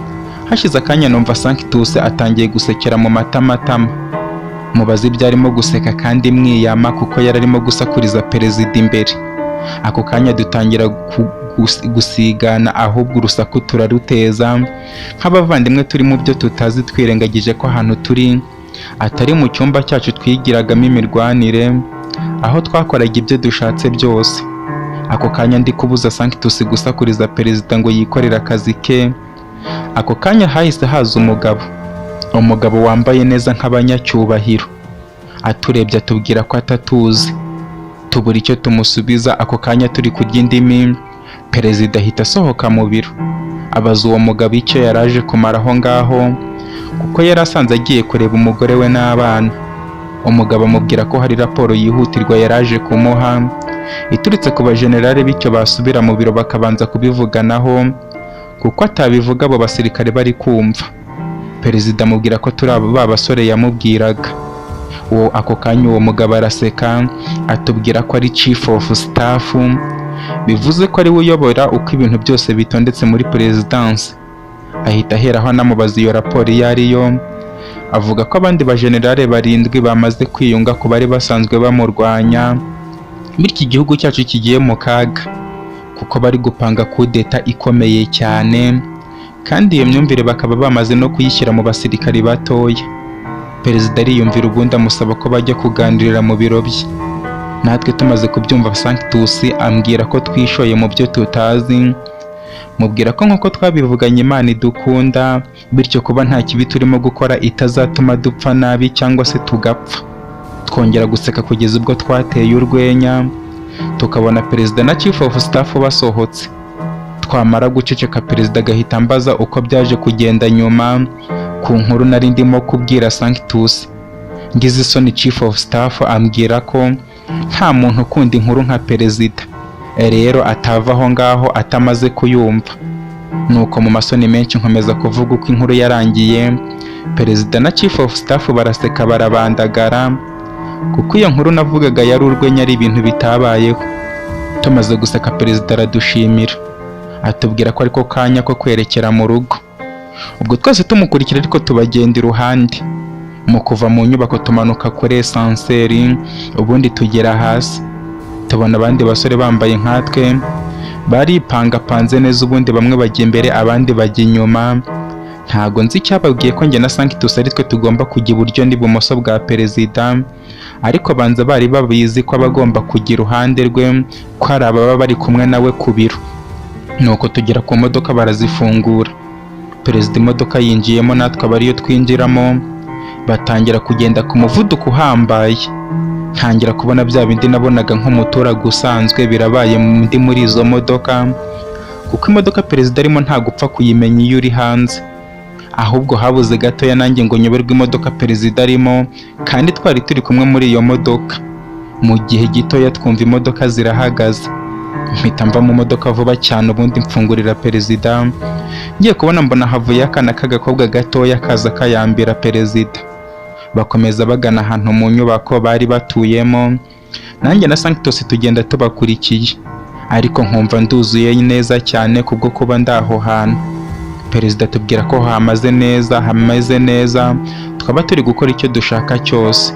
Hashize akanya numva Sanctus atangiye gusekera mu matamatama. Mubaza ibyo arimo guseka kandi mwiyama, kuko yari arimo gusakuriza perezida imbere. Ako kanya dutangira gusigana, ahubwo urusaku turaruteza nk'abavandimwe turi mu byo tutazi, twirengagije ko ahantu turi atari mu cyumba cyacu twigiragamo imirwanire, aho twakoraga ibyo dushatse byose. Ako kanya ndi kubuza Sanctus gusakuriza perezida ngo yikorere akazi ke, ako kanya hahise haza umugabo, umugabo wambaye neza nk'abanyacyubahiro. Aturebye atubwira ko atatuzi, tubura icyo tumusubiza. Ako kanya turi kurya indimi, perezida ahita asohoka mu biro, abaza uwo mugabo icyo yari aje kumara aho ngaho, kuko yari asanze agiye kureba umugore we n'abana. Umugabo amubwira ko hari raporo yihutirwa yari aje kumuha iturutse ku bajenerali, bityo basubira mu biro bakabanza kubivuganaho, kuko atabivuga abo basirikare bari kumva. Perezida amubwira ko turi abo ba basore yamubwiraga. Uwo ako kanya uwo mugabo araseka, atubwira ko ari chief of staff, bivuze ko ari we uyobora uko ibintu byose bitondetse muri perezidansi. Ahita aheraho anamubaza iyo raporo iyo ari yo. Avuga ko abandi bajenerali barindwi bamaze kwiyunga ku bari basanzwe bamurwanya, bityo igihugu cyacu kigiye mu kaga kuko bari gupanga kudeta ikomeye cyane, kandi iyo myumvire bakaba bamaze no kuyishyira mu basirikari batoya. Perezida ariyumvira, ubundi amusaba ko bajya kuganirira mu biro bye. Natwe tumaze kubyumva, Sanctus ambwira ko twishoye mu byo tutazi. Mubwira ko nk'uko twabivuganye Imana idukunda, bityo kuba nta kibi turimo gukora itazatuma dupfa nabi cyangwa se tugapfa. Twongera guseka kugeza ubwo twateye urwenya, tukabona perezida na chief of staff basohotse. Twamara guceceka, perezida agahita ambaza uko byaje kugenda nyuma ku nkuru nari ndimo kubwira Sanctus. Ngize isoni, chief of staff ambwira ko nta muntu ukunda inkuru nka perezida, rero atava aho ngaho atamaze kuyumva. Nuko mu masoni menshi nkomeza kuvuga uko inkuru yarangiye. Perezida na chief of staff baraseka barabandagara, kuko iyo nkuru navugaga yari urwenya, ari ibintu bitabayeho. Tumaze guseka, perezida aradushimira, atubwira ko ariko kanya ko kwerekera mu rugo. Ubwo twese tumukurikira, ariko tubagenda iruhande. Mu kuva mu nyubako tumanuka kuri ascenseur, ubundi tugera hasi tubona abandi basore bambaye nkatwe baripangapanze neza, ubundi bamwe bajya imbere, abandi bajya inyuma. Ntago nzi icyababwiye ko njye na Sanctus ari twe tugomba kujya iburyo n'ibumoso bwa perezida, ariko banza bari babizi ko abagomba kujya iruhande rwe ko hari ababa bari kumwe nawe ku biro. Nuko tugera ku modoka, barazifungura, perezida imodoka yinjiyemo, natwe aba ariyo twinjiramo. Batangira kugenda ku muvuduko uhambaye. Ntangira kubona bya bindi nabonaga nk'umuturage usanzwe birabaye ndi muri izo modoka, kuko imodoka perezida arimo nta gupfa kuyimenya iyo uri hanze. Ahubwo habuze gatoya nanjye ngo nyoberwe imodoka perezida arimo, kandi twari turi kumwe muri iyo modoka. Mu gihe gitoya twumva imodoka zirahagaze, mpita mva mu modoka vuba cyane, ubundi mfungurira perezida. Ngiye kubona mbona havuye akana k'agakobwa gatoya kaza kayambira perezida. Bakomeza bagana ahantu mu nyubako bari batuyemo, nanjye na Sanctus tugenda tubakurikiye, ariko nkumva nduzuye neza cyane kubwo kuba ndaho hantu. Perezida atubwira ko hamaze neza, hameze neza, twaba turi gukora icyo dushaka cyose.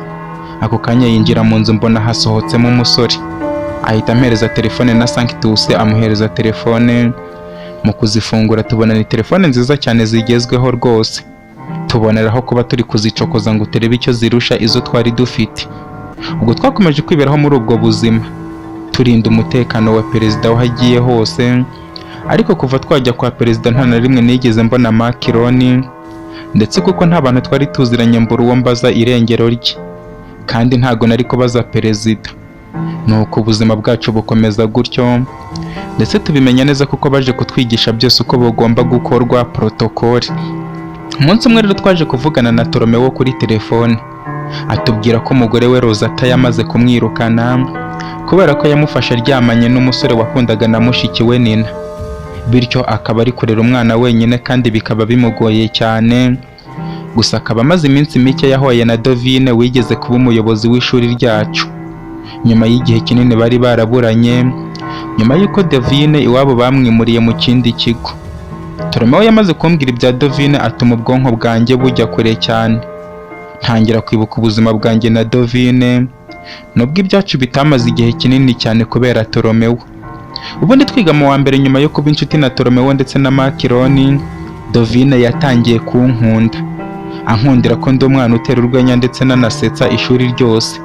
Ako kanya yinjira mu nzu, mbona hasohotsemo umusore, ahita ampereza telefone na Sanctus amuhereza telefone. Mu kuzifungura tubona ni telefone nziza cyane zigezweho rwose. Tuboneraho kuba turi kuzicokoza ngo turebe icyo zirusha izo twari dufite. Ubwo twakomeje kwiberaho muri ubwo buzima, turinda umutekano wa perezida aho agiye hose. Ariko kuva twajya kwa perezida nta na rimwe nigeze mbona Makironi, ndetse kuko nta bantu twari tuziranye mbura uwo mbaza irengero rye, kandi ntago nari kubaza perezida. Nuko ubuzima bwacu bukomeza gutyo, ndetse tubimenya neza kuko baje kutwigisha byose uko bugomba gukorwa, protocole. Umunsi umwe rero twaje kuvugana na Toromeo kuri telefone, atubwira ko umugore we Rosata yamaze kumwirukana kubera ko yamufashe aryamanye n'umusore wakundaga na mushiki we Nina, bityo akaba ari kurera umwana wenyine kandi bikaba bimugoye cyane. Gusa akaba amaze iminsi mike yahuye na Dovine wigeze kuba umuyobozi w'ishuri ryacu, nyuma y'igihe kinini bari baraburanye, nyuma y'uko Dovine iwabo bamwimuriye mu kindi kigo. Toromeo yamaze kumbwira ibya Dovine, atuma ubwonko bwanjye bujya kure cyane, ntangira kwibuka ubuzima bwanjye na Dovine, nubwo ibyacu bitamaze igihe kinini cyane kubera Toromeo. Ubundi twiga mu wa mbere, nyuma yo kuba inshuti na Toromeo ndetse na Makironi, Dovine yatangiye kunkunda, ankundira ko ndi umwana utera urwenya ndetse nanasetsa ishuri ryose.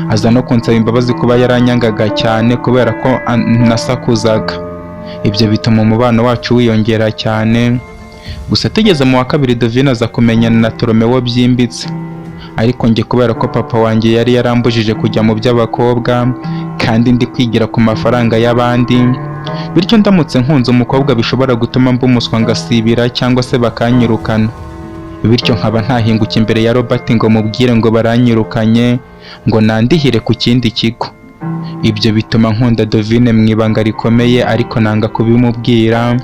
Aza no kunsaba imbabazi kuba yaranyangaga cyane kubera ko nasakuzaga. Ibyo bituma umubano wacu wiyongera cyane. Gusa tugeze mu wa kabiri, Dovine aza kumenyana na Toromeo byimbitse, ariko njye kubera ko papa wanjye yari yarambujije kujya mu by'abakobwa kandi ndi kwigira ku mafaranga y'abandi, bityo ndamutse nkunze umukobwa bishobora gutuma mba umuswa ngasibira cyangwa se bakanyirukana, bityo nkaba ntahinguka imbere ya Robert ngo mubwire ngo baranyirukanye ngo nandihire ku kindi kigo. Ibyo bituma nkunda Dovine mu ibanga rikomeye, ariko nanga kubimubwira.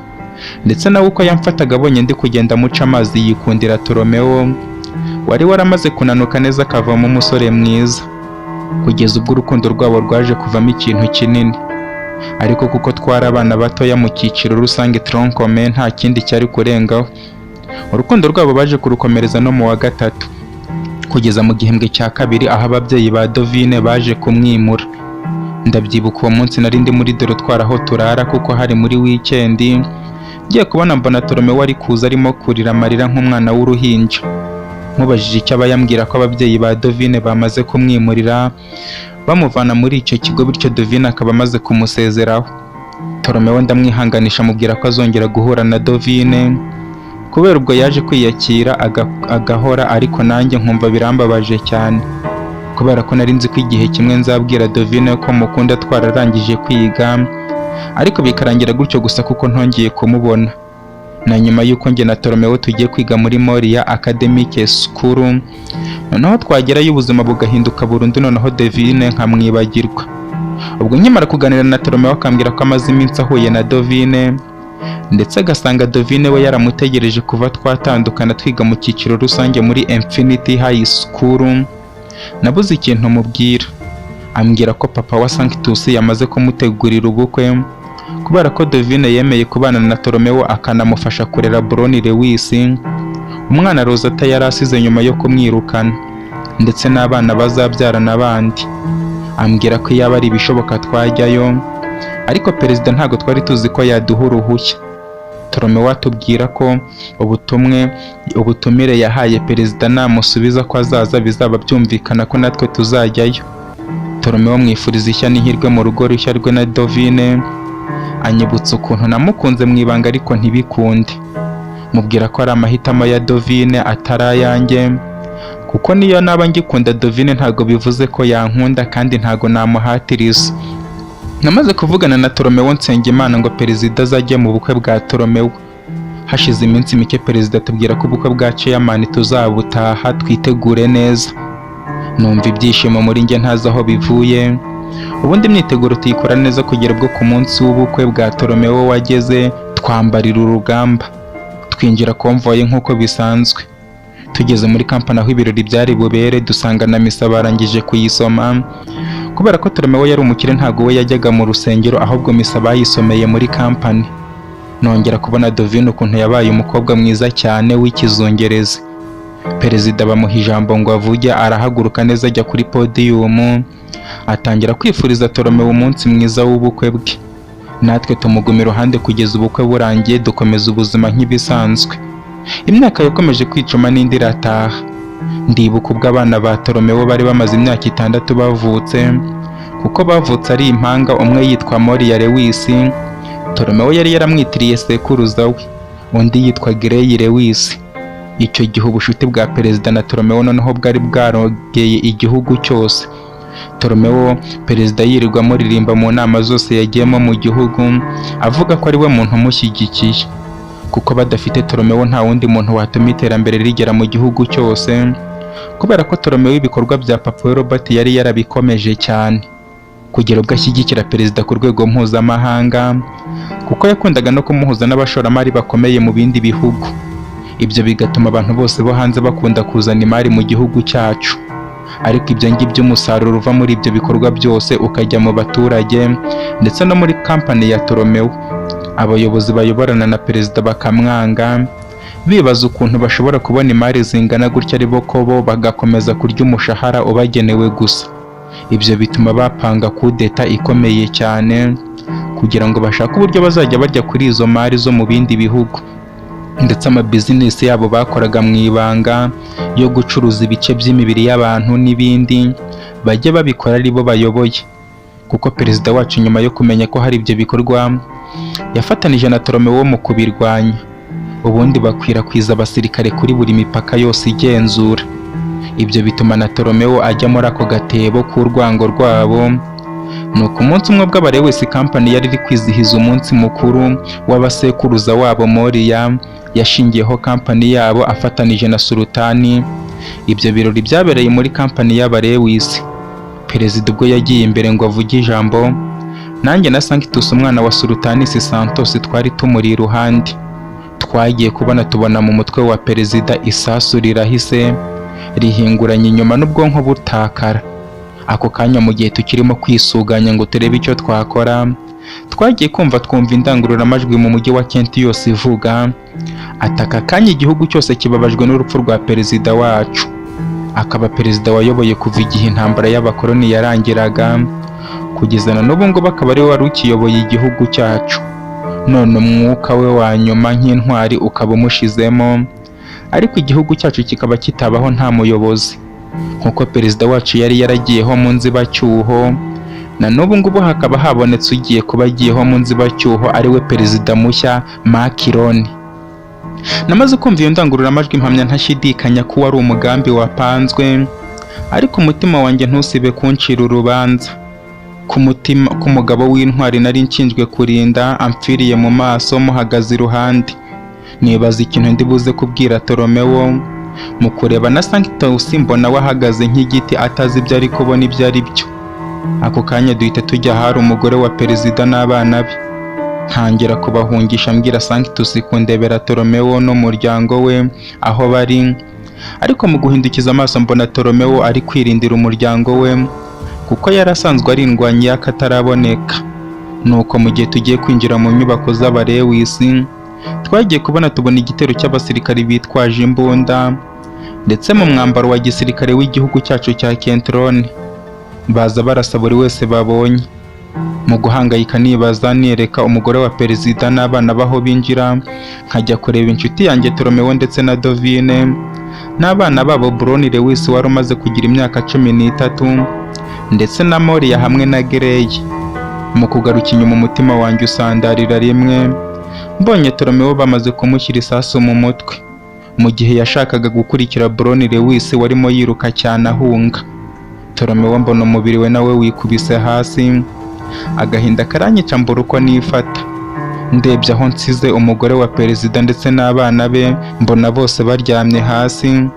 Ndetse nawe uko yamfataga abonye ndi kugenda amuca amazi, yikundira Toromeo wari waramaze kunanuka neza akavamo umusore mwiza, kugeza ubwo urukundo rwabo rwaje kuvamo ikintu kinini. Ariko kuko twari abana batoya mu cyiciro rusange tronc commun, nta kindi cyari kurengaho. Urukundo rwabo baje kurukomereza no mu wa gatatu, kugeza mu gihembwe cya kabiri, aho ababyeyi ba Dovine baje kumwimura. Ndabyibuka uwo munsi nari ndi muri dortoir aho turara, kuko hari muri wikendi. Ngiye kubona mbona Toromeo ari kuza arimo kurira amarira nk'umwana w'uruhinja. Mubajije icyo aba, yambwira ko ababyeyi ba Dovine bamaze kumwimurira bamuvana muri icyo kigo, bityo Dovine akaba amaze kumusezeraho. Toromewo ndamwihanganisha, amubwira ko azongera guhura na Dovine kubera ubwo yaje kwiyakira agahora, ariko nanjye nkumva birambabaje cyane kubera ko nari nzi ko igihe kimwe nzabwira Dovine ko mukunda twararangije kwiga, ariko bikarangira gutyo gusa kuko ntongeye kumubona. Na nyuma y'uko njye na Toromewo tugiye kwiga muri Moria Academic School, noneho twagerayo ubuzima bugahinduka burundu, noneho Dovine nkamwibagirwa. Ubwo nkimara kuganira na Toromewo, akambwira ko amaze iminsi ahuye na Dovine, ndetse agasanga Dovine we yaramutegereje kuva twatandukana twiga mu cyiciro rusange muri Infinity High School. Nabuze ikintu mubwira. Ambwira ko papa wa Sanctus yamaze kumutegurira ubukwe kubera ko Dovine yemeye kubana na Toromewo akanamufasha kurera Broni Lewis, umwana Rosata yari asize nyuma yo kumwirukana, ndetse n'abana bazabyarana bandi. Ambwira ko iyaba ari ibishoboka twajyayo, ariko perezida ntabwo twari tuzi ko yaduha uruhushya. Toromewo atubwira ko ubutumire yahaye perezida, namusubiza ko azaza bizaba byumvikana ko natwe tuzajyayo. Toromewo mwifuriza ishya n'ihirwe mu rugo rushya rwe na Dovine, anyibutsa ukuntu namukunze mu ibanga ariko ntibikunde. Mubwira ko ari amahitamo ya Dovine atari ayanjye, kuko niyo naba ngikunda Dovine ntabwo bivuze ko yankunda, kandi ntabwo namuhatiriza. Namaze kuvugana na Toromewo, Nsengimana ngo perezida azajye mu bukwe bwa Toromewo. Hashize iminsi mike perezida atubwira ko ubukwe bwa chairman tuzabutaha, twitegure neza. Numva ibyishimo muri njye ntazi aho bivuye. Ubundi imyiteguro tuyikora neza kugera ubwo ku munsi w'ubukwe bwa Toromewo wageze, twambarira urugamba, twinjira convoy nk'uko bisanzwe. Tugeze muri kampani aho ibirori byari bubere, dusanga na misa barangije kuyisoma. Kubera ko Toromewo yari umukire, ntabwo we yajyaga mu rusengero, ahubwo misa bayisomeye muri kampani. Nongera kubona Dovine ukuntu yabaye umukobwa mwiza cyane w'ikizungerezi. Perezida bamuha ijambo ngo avuge, arahaguruka neza ajya kuri podiyumu, atangira kwifuriza Toromewo umunsi mwiza w'ubukwe bwe. Natwe tumuguma iruhande kugeza ubukwe burangiye, dukomeza ubuzima nk'ibisanzwe. Imyaka yakomeje kwicuma n'indi irataha. Ndibuka ubwo abana ba Toromewo bari bamaze imyaka 6 bavutse, kuko bavutse ari impanga, umwe yitwa Moria Lewis, Toromewo yari yaramwitiriye sekuruza we, undi yitwa Grey Lewis. Icyo gihe ubushuti bwa perezida na Toromewo noneho bwari bwarogeye igihugu cyose. Toromewo perezida yirirwa amuririmba mu nama zose yagiyemo mu gihugu, avuga ko ari we muntu umushyigikiye, kuko badafite Toromewo nta wundi muntu watuma iterambere rigera mu gihugu cyose, kubera ko Toromewo ibikorwa bya papa we Robert yari yarabikomeje cyane kugera ubwo ashyigikira perezida ku rwego mpuzamahanga, kuko yakundaga no kumuhuza n'abashoramari bakomeye mu bindi bihugu. Ibyo bigatuma abantu bose bo hanze bakunda kuzana imari mu gihugu cyacu, ariko ibyo ngibyo umusaruro uva muri ibyo bikorwa byose ukajya mu baturage ndetse no muri kampani ya Toromewo. Abayobozi bayoborana na perezida bakamwanga, bibaza ukuntu bashobora kubona imari zingana gutya ari bo ko bo bagakomeza kurya umushahara ubagenewe gusa. Ibyo bituma bapanga kudeta ikomeye cyane kugira ngo bashake uburyo bazajya barya kuri izo mari zo mu bindi bihugu, ndetse amabizinesi yabo bakoraga mu ibanga yo gucuruza ibice by'imibiri y'abantu n'ibindi bajye babikora ari bo bayoboye. Kuko perezida wacu nyuma yo kumenya ko hari ibyo bikorwa, yafatanije na Toromewo mu kubirwanya, ubundi bakwirakwiza abasirikare kuri buri mipaka yose igenzura. Ibyo bituma na Toromewo ajya muri ako gatebo k'urwango rwabo. Nuko umunsi umwe ubwo Abarewesi kampani yari iri kwizihiza umunsi mukuru w'abasekuruza wabo Moria yashingiyeho kampani yabo afatanije na Sultani, ibyo birori byabereye muri kampani y'Abarewisi. Perezida ubwo yagiye imbere ngo avuge ijambo, nanjye na Sanctus umwana wa Sultanis Santos twari tumuri iruhande. Twagiye kubona tubona mu mutwe wa perezida isasu rirahise rihinguranya inyuma n'ubwonko butakara. Ako kanya mu gihe tukirimo kwisuganya ngo turebe icyo twakora, twagiye kumva twumva indangururamajwi mu mujyi wa Kent yose ivuga ataka kanya igihugu cyose kibabajwe n'urupfu rwa perezida wacu, akaba perezida wayoboye kuva igihe intambara y'abakoloni yarangiraga kugeza na n'ubu ngubu akaba ariwe wari ukiyoboye igihugu cyacu. None umwuka we wa nyuma nk'intwari ukaba umushizemo. Ariko igihugu cyacu kikaba kitabaho nta muyobozi, nk'uko perezida wacu yari yaragiyeho mu nzibacyuho, na n'ubu ngubu hakaba habonetse ugiye kuba agiyeho mu nzibacyuho, ariwe perezida mushya Makironi. Namaze kumva iyo ndangururamajwi, mpamya ntashidikanya ko wari umugambi wapanzwe, ariko umutima wanjye ntusibe kuncira urubanza ku mutima k'umugabo w'intwari nari nshinzwe kurinda amfiriye mu maso muhagaze iruhande. Nibaza ikintu ndi buze kubwira Toromewo. Mu kureba na Sanctus, mbona we ahagaze nk'igiti, atazi ibyo ari kubona ibyo ari byo. Ako kanya duhita tujya ahari umugore wa perezida n'abana be, ntangira kubahungisha, mbwira Sanctus kundebera Toromewo n'umuryango we aho bari. Ariko mu guhindukiza amaso, mbona Toromewo ari kwirindira umuryango we, kuko yari asanzwe ari indwanyi y'akataraboneka. Nuko mu gihe tugiye kwinjira mu nyubako z'abarewisi, twagiye kubona tubona igitero cy'abasirikari bitwaje imbunda, ndetse mu mwambaro wa gisirikare w'igihugu cyacu cya Kentrone, baza barasa buri wese babonye. Mu guhangayika, nibaza nereka umugore wa perezida n'abana baho binjira, nkajya kureba inshuti yanjye Toromewo ndetse na Dovine n'abana babo, Broni Lewis wari umaze kugira imyaka 13, ndetse na Moria hamwe na Grey. Mu kugaruka inyuma, umutima wanjye usandarira rimwe mbonye Toromewo bamaze kumushyira isasu mu mutwe, mu gihe yashakaga gukurikira Broni Lewis warimo yiruka cyane ahunga. Toromewo mbona umubiri we nawe wikubise hasi, agahinda karanyica, mbura uko nifata. Ndebye aho nsize umugore wa perezida ndetse n'abana be, mbona bose baryamye hasi,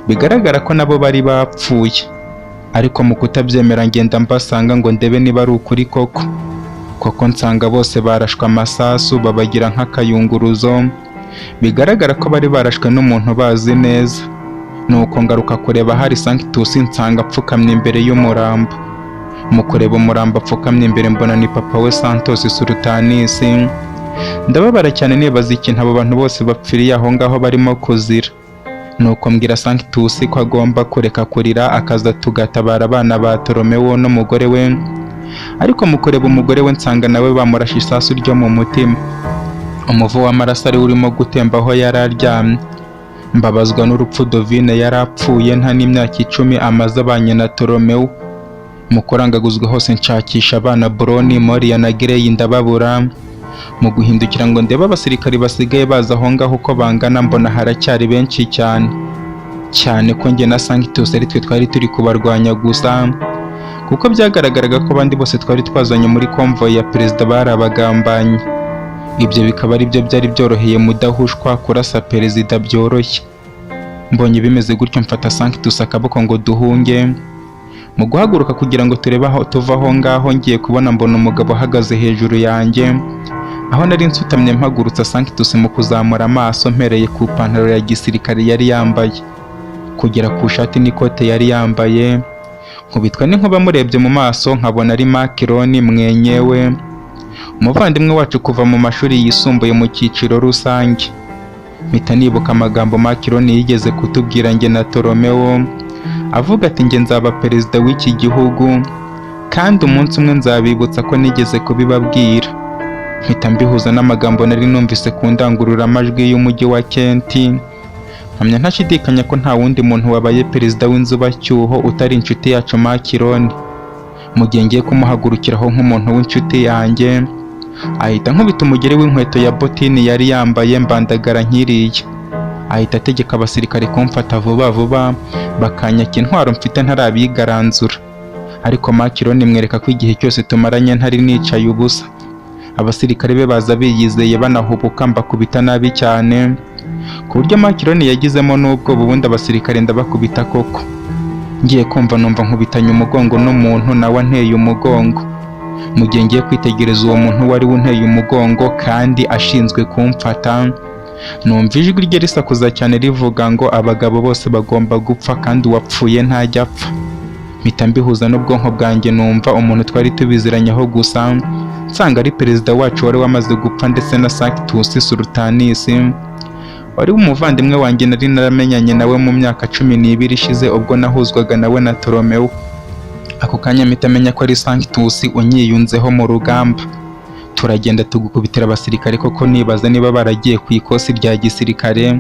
bigaragara ko nabo bari bapfuye. Ariko mu kutabyemera, ngenda mbasanga ngo ndebe niba ari ukuri koko. Koko nsanga bose barashwe amasasu, babagira nk'akayunguruzo, bigaragara ko bari barashwe n'umuntu bazi neza. Nuko ngaruka kureba hari Sanctus, nsanga apfukamye imbere y'umurambo. Mu kureba umurambo apfukamye imbere, mbona ni papa we Santos Sultanis. Ndababara cyane, nibaza ikintu abo bantu bose bapfiriye aho ngaho barimo kuzira. Nuko mbwira Sanctus ko agomba kureka kurira, akaza tugatabara abana ba Toromewo n'umugore we. Ariko mu kureba umugore we, nsanga nawe bamurashe isasu ryo mu mutima, umuvu w'amaraso ari urimo gutemba aho yari aryamye. Mbabazwa n'urupfu Dovine yari apfuye nta n'imyaka 10 amaze abanye na Toromewo. Mu kurangaguzwa hose nshakisha abana Broni, Moria na Grey, ndababura. Mu guhindukira ngo ndebe abasirikari basigaye baza aho ngaho uko bangana, mbona haracyari benshi cyane cyane, ko njye na Sanctus ari twe twari turi kubarwanya gusa, kuko byagaragaraga ko abandi bose twari twazanye muri convoy ya perezida bari abagambanyi. Ibyo bikaba ari byo byari byoroheye Mudahushwa kurasa perezida byoroshye. Mbonye bimeze gutyo, mfata Sanctus akaboko ngo duhunge. Mu guhaguruka kugira ngo turebe aho tuva aho ngaho, ngiye kubona mbona umugabo uhagaze hejuru yanjye aho nari nsutamye mpagurutsa Sanctus. Mu kuzamura amaso, mpereye ku ipantaro ya gisirikare yari yambaye kugera ku ishati n'ikote yari yambaye, nkubitwa n'inkuba murebye mu maso, nkabona ari Makironi mwenyewe, umuvandimwe wacu kuva mu mashuri yisumbuye mu cyiciro rusange. Mpita nibuka amagambo Makironi yigeze kutubwira njye na Toromewo, avuga ati: "Njye nzaba perezida w'iki gihugu, kandi umunsi umwe nzabibutsa ko nigeze kubibabwira." Mpita mbihuza n'amagambo nari numvise ku ndangururamajwi y'umujyi wa Kenti, mpamya ntashidikanya ko nta wundi muntu wabaye perezida w'inzubacyuho utari inshuti yacu Makironi. Mu gihe ngiye kumuhagurukiraho nk'umuntu w'inshuti yanjye, ahita nkubita umugeri w'inkweto ya botini yari yambaye, mbandagara nkiriya. Ahita ategeka abasirikare kumfata vuba vuba, bakanyaka intwaro mfite ntarabigaranzura. Ariko Makironi mwereka ko igihe cyose tumaranye ntari nicaye ubusa. Abasirikare be baza biyizeye banahubuka, mbakubita nabi cyane, ku buryo Makironi yagizemo n'ubwoba. Ubundi abasirikare ndabakubita koko. Ngiye kumva numva nkubitanye umugongo n'umuntu, nawe anteye umugongo. Mu gihe ngiye kwitegereza uwo muntu wari unteye umugongo kandi ashinzwe kumfata, numva ijwi rye risakuza cyane rivuga ngo: "Abagabo bose bagomba gupfa, kandi uwapfuye ntajya apfa." Mpita mbihuza n'ubwonko bwanjye, numva umuntu twari tubiziranyeho gusa, nsanga ari perezida wacu wari wamaze gupfa, ndetse na Sanctus Sultanis wari umuvandimwe wanjye nari naramenyanye nawe mu myaka 12 ishize, ubwo nahuzwaga nawe na Toromewo. Ako kanya mpita menya ko ari Sanctus unyiyunzeho mu rugamba. Turagenda tugukubitira abasirikare koko, nibaza niba baragiye ku ikosi rya gisirikare,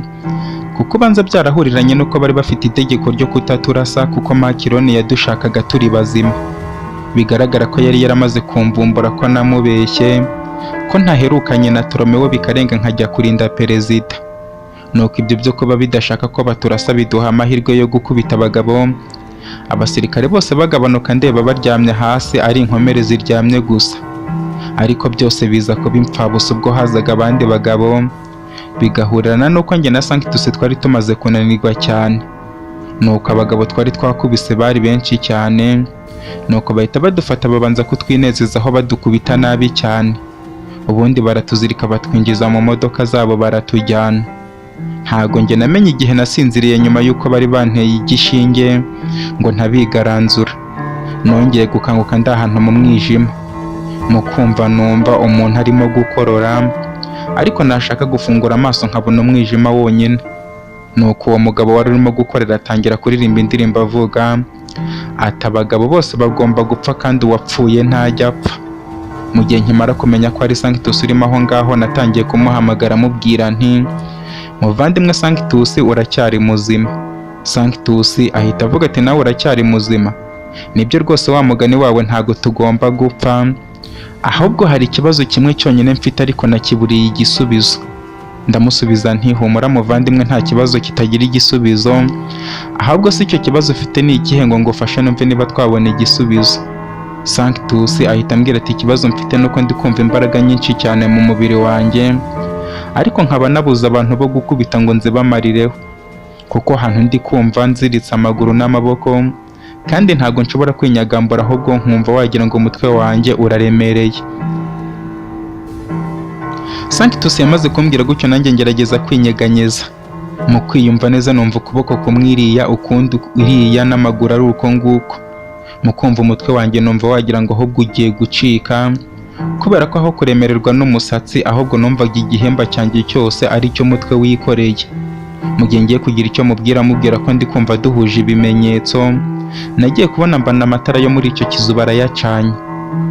Kuko ubanza byarahuriranye n'uko bari bafite itegeko ryo kutaturasa, kuko Makironi yadushakaga turi bazima. Bigaragara ko yari yaramaze kumvumbura ko namubeshye, ko ntaherukanye na Toromewo bikarenga nkajya kurinda perezida. Nuko ibyo byo kuba bidashaka ko baturasa biduha amahirwe yo gukubita abagabo. Abasirikare bose bagabanuka ndeba baryamye hasi ari inkomere ziryamye gusa. Ariko byose biza kuba impfabusa ubwo hazaga abandi bagabo, bigahurirana n'uko njye na Sanctus twari tumaze kunanirwa cyane. Nuko abagabo twari twakubise bari benshi cyane, nuko bahita badufata babanza kutwinezezaho badukubita nabi cyane. Ubundi baratuzirika batwinjiza mu modoka zabo baratujyana. Ntago njye namenye igihe nasinziriye nyuma y'uko bari banteye igishinge ngo ntabigaranzura. Nongeye gukanguka ndi ahantu mu mwijima. Mu kumva numva umuntu arimo gukorora, ariko nashaka gufungura amaso nkabona umwijima wonyine. Nuko uwo mugabo wari urimo gukorera atangira kuririmba indirimbo avuga ati abagabo bose bagomba gupfa kandi uwapfuye ntajya apfa. Mu gihe nkimara kumenya ko ari Sanctus urimo aho ngaho, natangiye kumuhamagara amubwira nti muvandimwe Sanctus uracyari muzima. Sanctus ahita avuga ati nawe uracyari muzima. Nibyo rwose wa mugani wawe ntago tugomba gupfa, ahubwo hari ikibazo kimwe cyonyine mfite ariko nakiburiye igisubizo. Ndamusubiza nti humura muvandimwe nta kibazo kitagira igisubizo, ahubwo si icyo kibazo ufite ni ikihe ngo ngufashe numve niba twabona igisubizo. Sanctus ahita ambwira ati ikibazo mfite nuko ndi kumva imbaraga nyinshi cyane mu mubiri wanjye, ariko nkaba nabuze abantu bo gukubita ngo nzibamarireho, kuko ahantu ndi kumva nziritse amaguru n'amaboko, kandi ntago nshobora kwinyagambura ahubwo nkumva wagira ngo umutwe wanjye uraremereye. Sanctus yamaze kumbwira gutyo nanjye ngerageza kwinyeganyeza. Mu kwiyumva neza numva ukuboko kumwe iriya ukundi iriya n'amaguru ari uko nguko. Mu kumva umutwe wanjye numva wagira ngo ahubwo ugiye gucika, kubera ko aho kuremererwa n'umusatsi ahubwo numvaga igihemba cyanjye cyose ari cyo mutwe wikoreye. Mu gihe ngiye kugira icyo mubwira mubwira ko ndi kumva duhuje ibimenyetso, nagiye kubona mbona amatara yo muri icyo kizu barayacanye.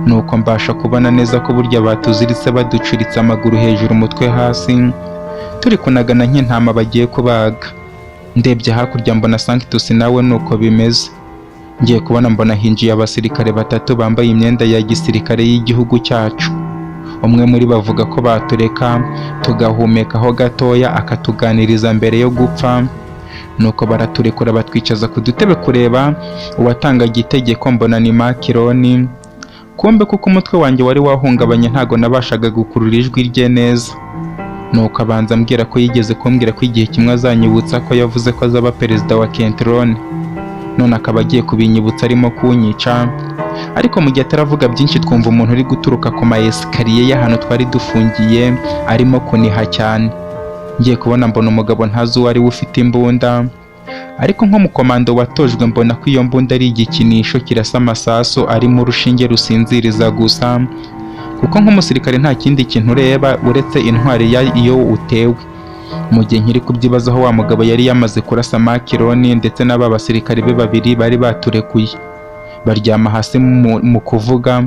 Nuko mbasha kubona neza ko burya batuziritse baducuritse amaguru hejuru umutwe hasi, turi kunagana nk'intama bagiye kubaga. Ndebye hakurya mbona Sanctus nawe nuko bimeze. Ngiye kubona mbona hinjiye abasirikare batatu bambaye imyenda ya gisirikare y'igihugu cyacu. Umwe muri bo avuga ko batureka tugahumekaho gatoya akatuganiriza mbere yo gupfa. Nuko baraturekura batwicaza ku dutebe kureba uwatangaga itegeko mbona ni Makironi. Kumbe kuko umutwe wanjye wari wahungabanye ntago nabashaga gukurura ijwi rye neza. Nuko abanza ambwira ko yigeze kumbwira ko igihe kimwe azanyibutsa ko yavuze ko azaba perezida wa Kentrone, none akaba agiye kubinyibutsa arimo kunyica. Ariko mu gihe ataravuga byinshi twumva umuntu uri guturuka ku ma esikariye y'ahantu twari dufungiye arimo kuniha cyane. Ngiye kubona mbona umugabo ntazi uwo ari we ufite imbunda, ariko nk'umukomando watojwe mbona ko iyo mbunda ari igikinisho kirasa amasasu arimo urushinge rusinziriza gusa, kuko nk'umusirikare nta kindi kintu ureba uretse intwari ya iyo utewe. Mu gihe nkiri kubyibazaho wa mugabo yari yamaze kurasa Makironi ndetse n'aba basirikare be babiri bari baturekuye baryama hasi mu kuvuga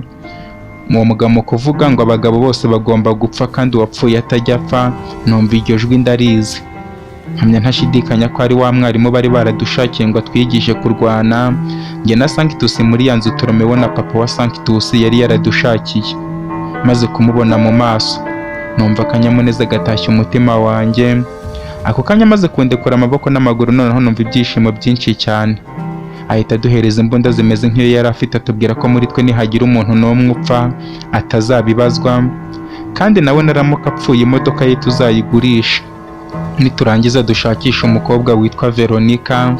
uwo mugabo mu kuvuga ngo abagabo bose bagomba gupfa kandi uwapfuye atajya apfa. Numva iryo jwi ndarizi, mpamya ntashidikanya ko ari wa mwarimu bari baradushakiye ngo atwigishe kurwana. Njye na Sanctus muri ya nzu Toromewo na papa wa Sanctus yari yaradushakiye. Maze kumubona mu maso numva akanyamuneza gatashye umutima wanjye. Ako kanya amaze kundekura amaboko n'amaguru noneho numva ibyishimo byinshi cyane. Ahita aduhereza imbunda zimeze nk'iyo yari afite, atubwira ko muri twe nihagira umuntu n'umwe upfa atazabibazwa, kandi nawe naramuka apfuye imodoka ye tuzayigurisha. Niturangiza dushakishe umukobwa witwa Veronica,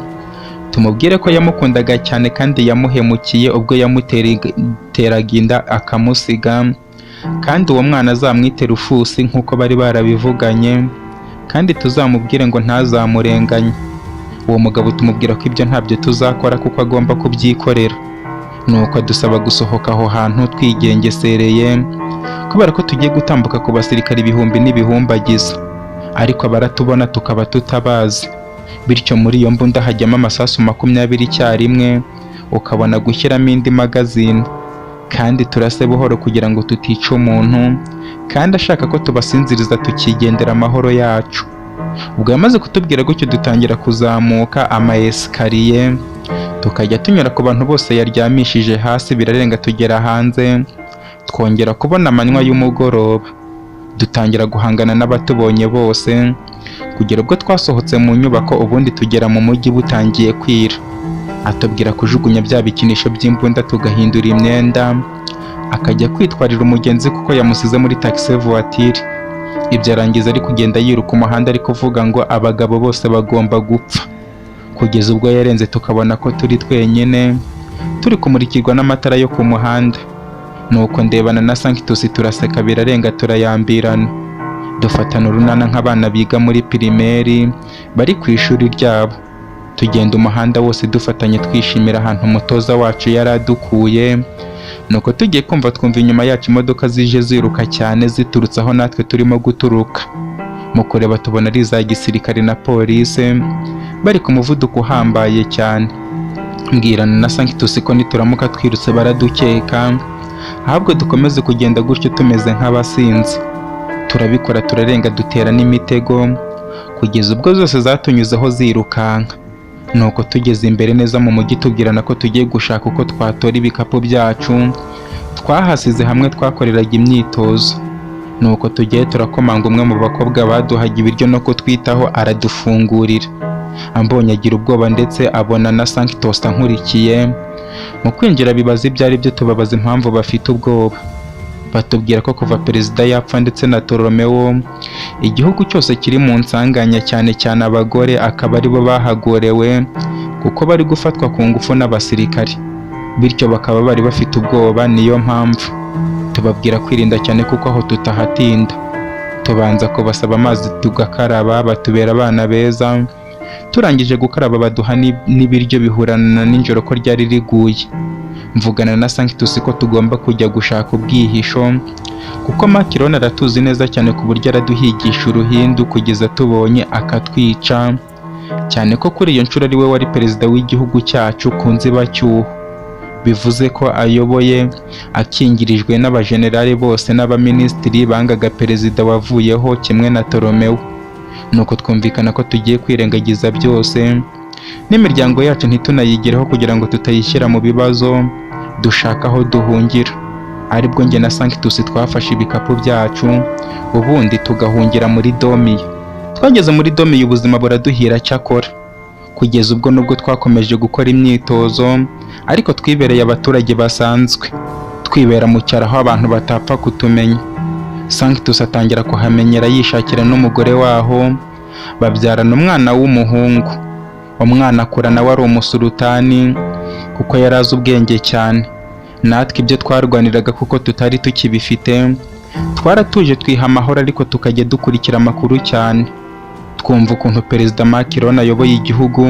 tumubwire ko yamukundaga cyane kandi yamuhemukiye ubwo yamuteraga inda akamusiga, kandi uwo mwana azamwite Rufusi nk'uko bari barabivuganye, kandi tuzamubwire ngo ntazamurenganye. Uwo mugabo tumubwira ko ibyo ntabyo tuzakora kuko agomba kubyikorera. Nuko adusaba gusohoka aho hantu twigengesereye, kubera ko tugiye gutambuka ku basirikare ibihumbi n'ibihumbagiza, ariko abaratubona tukaba tutabazi. Bityo muri iyo mbunda hajyamo amasasu 20 icyarimwe, ukabona gushyiramo indi magazine, kandi turase buhoro kugira ngo tutica umuntu, kandi ashaka ko tubasinziriza tukigendera amahoro yacu. Ubwo yamaze kutubwira gutyo, dutangira kuzamuka ama escalier, tukajya tunyura ku bantu bose yaryamishije hasi, birarenga tugera hanze, twongera kubona amanywa y'umugoroba, dutangira guhangana n'abatubonye bose, kugera ubwo twasohotse mu nyubako, ubundi tugera mu mujyi butangiye kwira. Atubwira kujugunya bya bikinisho by'imbunda, tugahindura imyenda, akajya kwitwarira umugenzi kuko yamusize muri taxi voiture. Ibyo arangiza ari kugenda yiruka umuhanda, ari kuvuga ngo abagabo bose bagomba gupfa, kugeza ubwo yarenze tukabona ko turi twenyine, turi kumurikirwa n'amatara yo ku muhanda. Nuko ndebana na Sanctus turaseka, birarenga turayambirana, dufatana urunana nk'abana biga muri primaire bari ku ishuri ryabo, tugenda umuhanda wose dufatanye, twishimira ahantu umutoza wacu yari adukuye. Nuko tugiye kumva twumva inyuma yacu imodoka zije ziruka cyane, ziturutse aho natwe turimo guturuka. Mu kureba tubona ari iza gisirikare na polisi, bari ku muvuduko uhambaye cyane. Mbwirana na Sanctus ko nituramuka twirutse baradukeka, ahubwo dukomeze kugenda gutyo tumeze nk'abasinzi. Turabikora, turarenga, dutera n'imitego, kugeza ubwo zose zatunyuzeho zirukanka. Nuko tugeze imbere neza mu mujyi, tubwirana ko tugiye gushaka uko twatora ibikapu byacu twahasize hamwe twakoreraga imyitozo. Nuko tugiye turakomanga, umwe mu bakobwa baduhaga ibiryo no kutwitaho aradufungurira. Ambonye agira ubwoba, ndetse abona na Sanctus ankurikiye. Mu kwinjira bibaza ibyo ari byo, tubabaza impamvu bafite ubwoba, batubwira ko kuva perezida yapfa ndetse na Ptolomeo, igihugu cyose kiri mu nsanganya, cyane cyane abagore akaba aribo bahagorewe kuko bari gufatwa ku ngufu n'abasirikari, bityo bakaba bari bafite ubwoba. Niyo mpamvu tubabwira kwirinda cyane kuko aho tutahatinda. Tubanza kubasaba amazi tugakaraba, batubera abana beza. Turangije gukaraba baduha n'ibiryo, bihurana na nijoro ko ryari riguye. Mvugana na Sanctus ko tugomba kujya gushaka ubwihisho, kuko Macron aratuzi neza cyane, ku buryo araduhigisha uruhindu kugeza tubonye akatwica, cyane ko kuri iyo nshuro ari we wari perezida w'igihugu cyacu ku nzibacyuho, bivuze ko ayoboye akingirijwe n'abajenerali bose n'abaminisitiri bangaga perezida wavuyeho kimwe na Ptolomeo. Nuko twumvikana ko tugiye kwirengagiza byose n'imiryango yacu ntitunayigereho kugira ngo tutayishyira mu bibazo, dushaka aho duhungira. Aribwo njye na Sanctus twafashe ibikapu byacu, ubundi tugahungira muri Domiya. Twageze muri Domiya ubuzima buraduhira, cyakora kugeza ubwo nubwo twakomeje gukora imyitozo, ariko twibereye abaturage basanzwe, twibera mu cyaro aho abantu batapfa kutumenya. Sanctus atangira kuhamenyera, yishakira n'umugore waho, babyarana umwana w'umuhungu. Umwana akura nawe ari umusulutani kuko yari azi ubwenge cyane. Natwe ibyo twarwaniraga kuko tutari tukibifite, twaratuje twiha amahoro, ariko tukajya dukurikira amakuru cyane, twumva ukuntu perezida Macron ayoboye igihugu,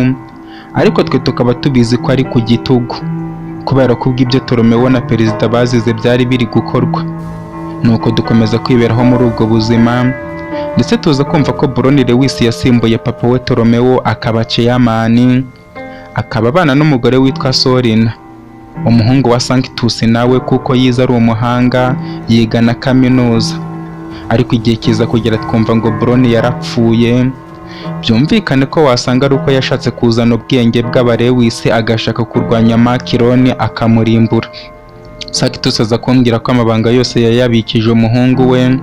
ariko twe tukaba tubizi ko ari ku gitugu, kubera ko ubw'ibyo Ptolomeo na perezida bazize byari biri gukorwa. Nuko dukomeza kwiberaho muri ubwo buzima, ndetse tuza kumva ko Broni Lewis yasimbuye papa we Ptolomeo akaba chairman, akaba abana n'umugore witwa Solina. Umuhungu wa Sanctus nawe kuko yize ari umuhanga, yiga na kaminuza, ariko igihe kiza kugera twumva ngo Broni yarapfuye. Byumvikane ko wasanga ari uko yashatse kuzana ubwenge bw'abarewisi, agashaka kurwanya Macron akamurimbura. Sanctus aza kumbwira ko amabanga yose yayabikije umuhungu we,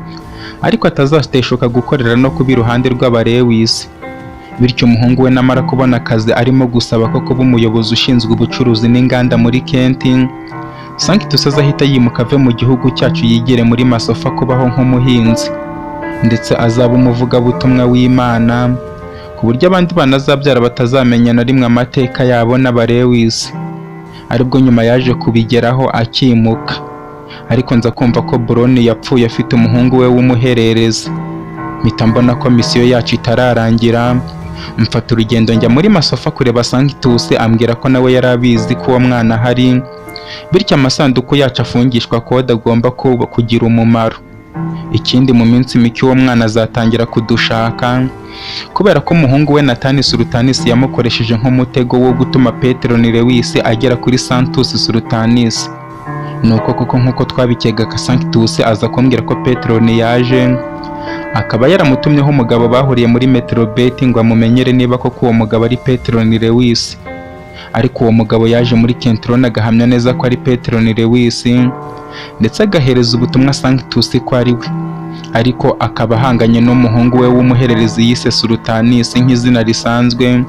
ariko atazateshuka gukorera no kuba iruhande rw'abarewisi. Bityo umuhungu we namara kubona akazi arimo gusaba ko kuba umuyobozi ushinzwe ubucuruzi n'inganda muri Kenti, Sanctus azahita yimuka ave mu gihugu cyacu, yigire muri Masofa kubaho nk'umuhinzi, ndetse azaba umuvugabutumwa w'Imana, ku buryo abandi bana azabyara batazamenya na rimwe amateka yabo n'abarewisi. Aribwo nyuma yaje kubigeraho akimuka, ariko nza kumva ko Broni yapfuye afite umuhungu we w'umuhererezi. Mpita mbona ko misiyo yacu itararangira, mfata urugendo njya muri Masofa kureba Sanctus, ambwira ko nawe yari abizi ko uwo mwana ahari, bityo amasanduku yacu afungishwa kode agomba kugira umumaro. Ikindi, mu minsi mike uwo mwana azatangira kudushaka, kubera ko umuhungu we Natani Sultanis yamukoresheje nk'umutego wo gutuma Petero Lewis agera kuri Santos Sultanis. Nuko koko nk'uko twabikegaga, Sanctus aza kumbwira ko Petero yaje. Akaba yaramutumyeho umugabo bahuriye muri Metrobet ngo amumenyere niba koko uwo mugabo ari Petron Lewis. Ariko uwo mugabo yaje muri Kentron agahamya neza ko ari Petron Lewis, ndetse agahereza ubutumwa Sanctus ko ari we, ariko akaba ahanganye n'umuhungu we w'umuhererezi yise Sultanis nk'izina risanzwe,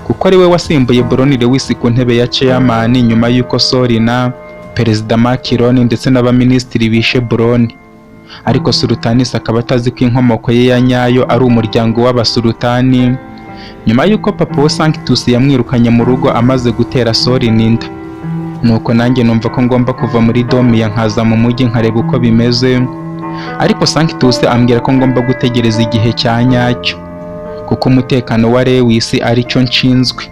kuko ari we wasimbuye Bron Lewis ku ntebe ya chairman nyuma y'uko Solina, Perezida Macron ndetse n'abaminisitiri bishe Bron. Ariko Sultanis akaba atazi ko inkomoko ye ya nyayo ari umuryango w'abasultani, nyuma y'uko papa we Sanctus yamwirukanye mu rugo amaze gutera Solina inda. Nuko nanjye numva ko ngomba kuva muri Domiya nkaza mu mujyi nkareba uko bimeze, ariko Sanctus ambwira ko ngomba gutegereza igihe cya nyacyo, kuko umutekano wa Lewis ari cyo nshinzwe,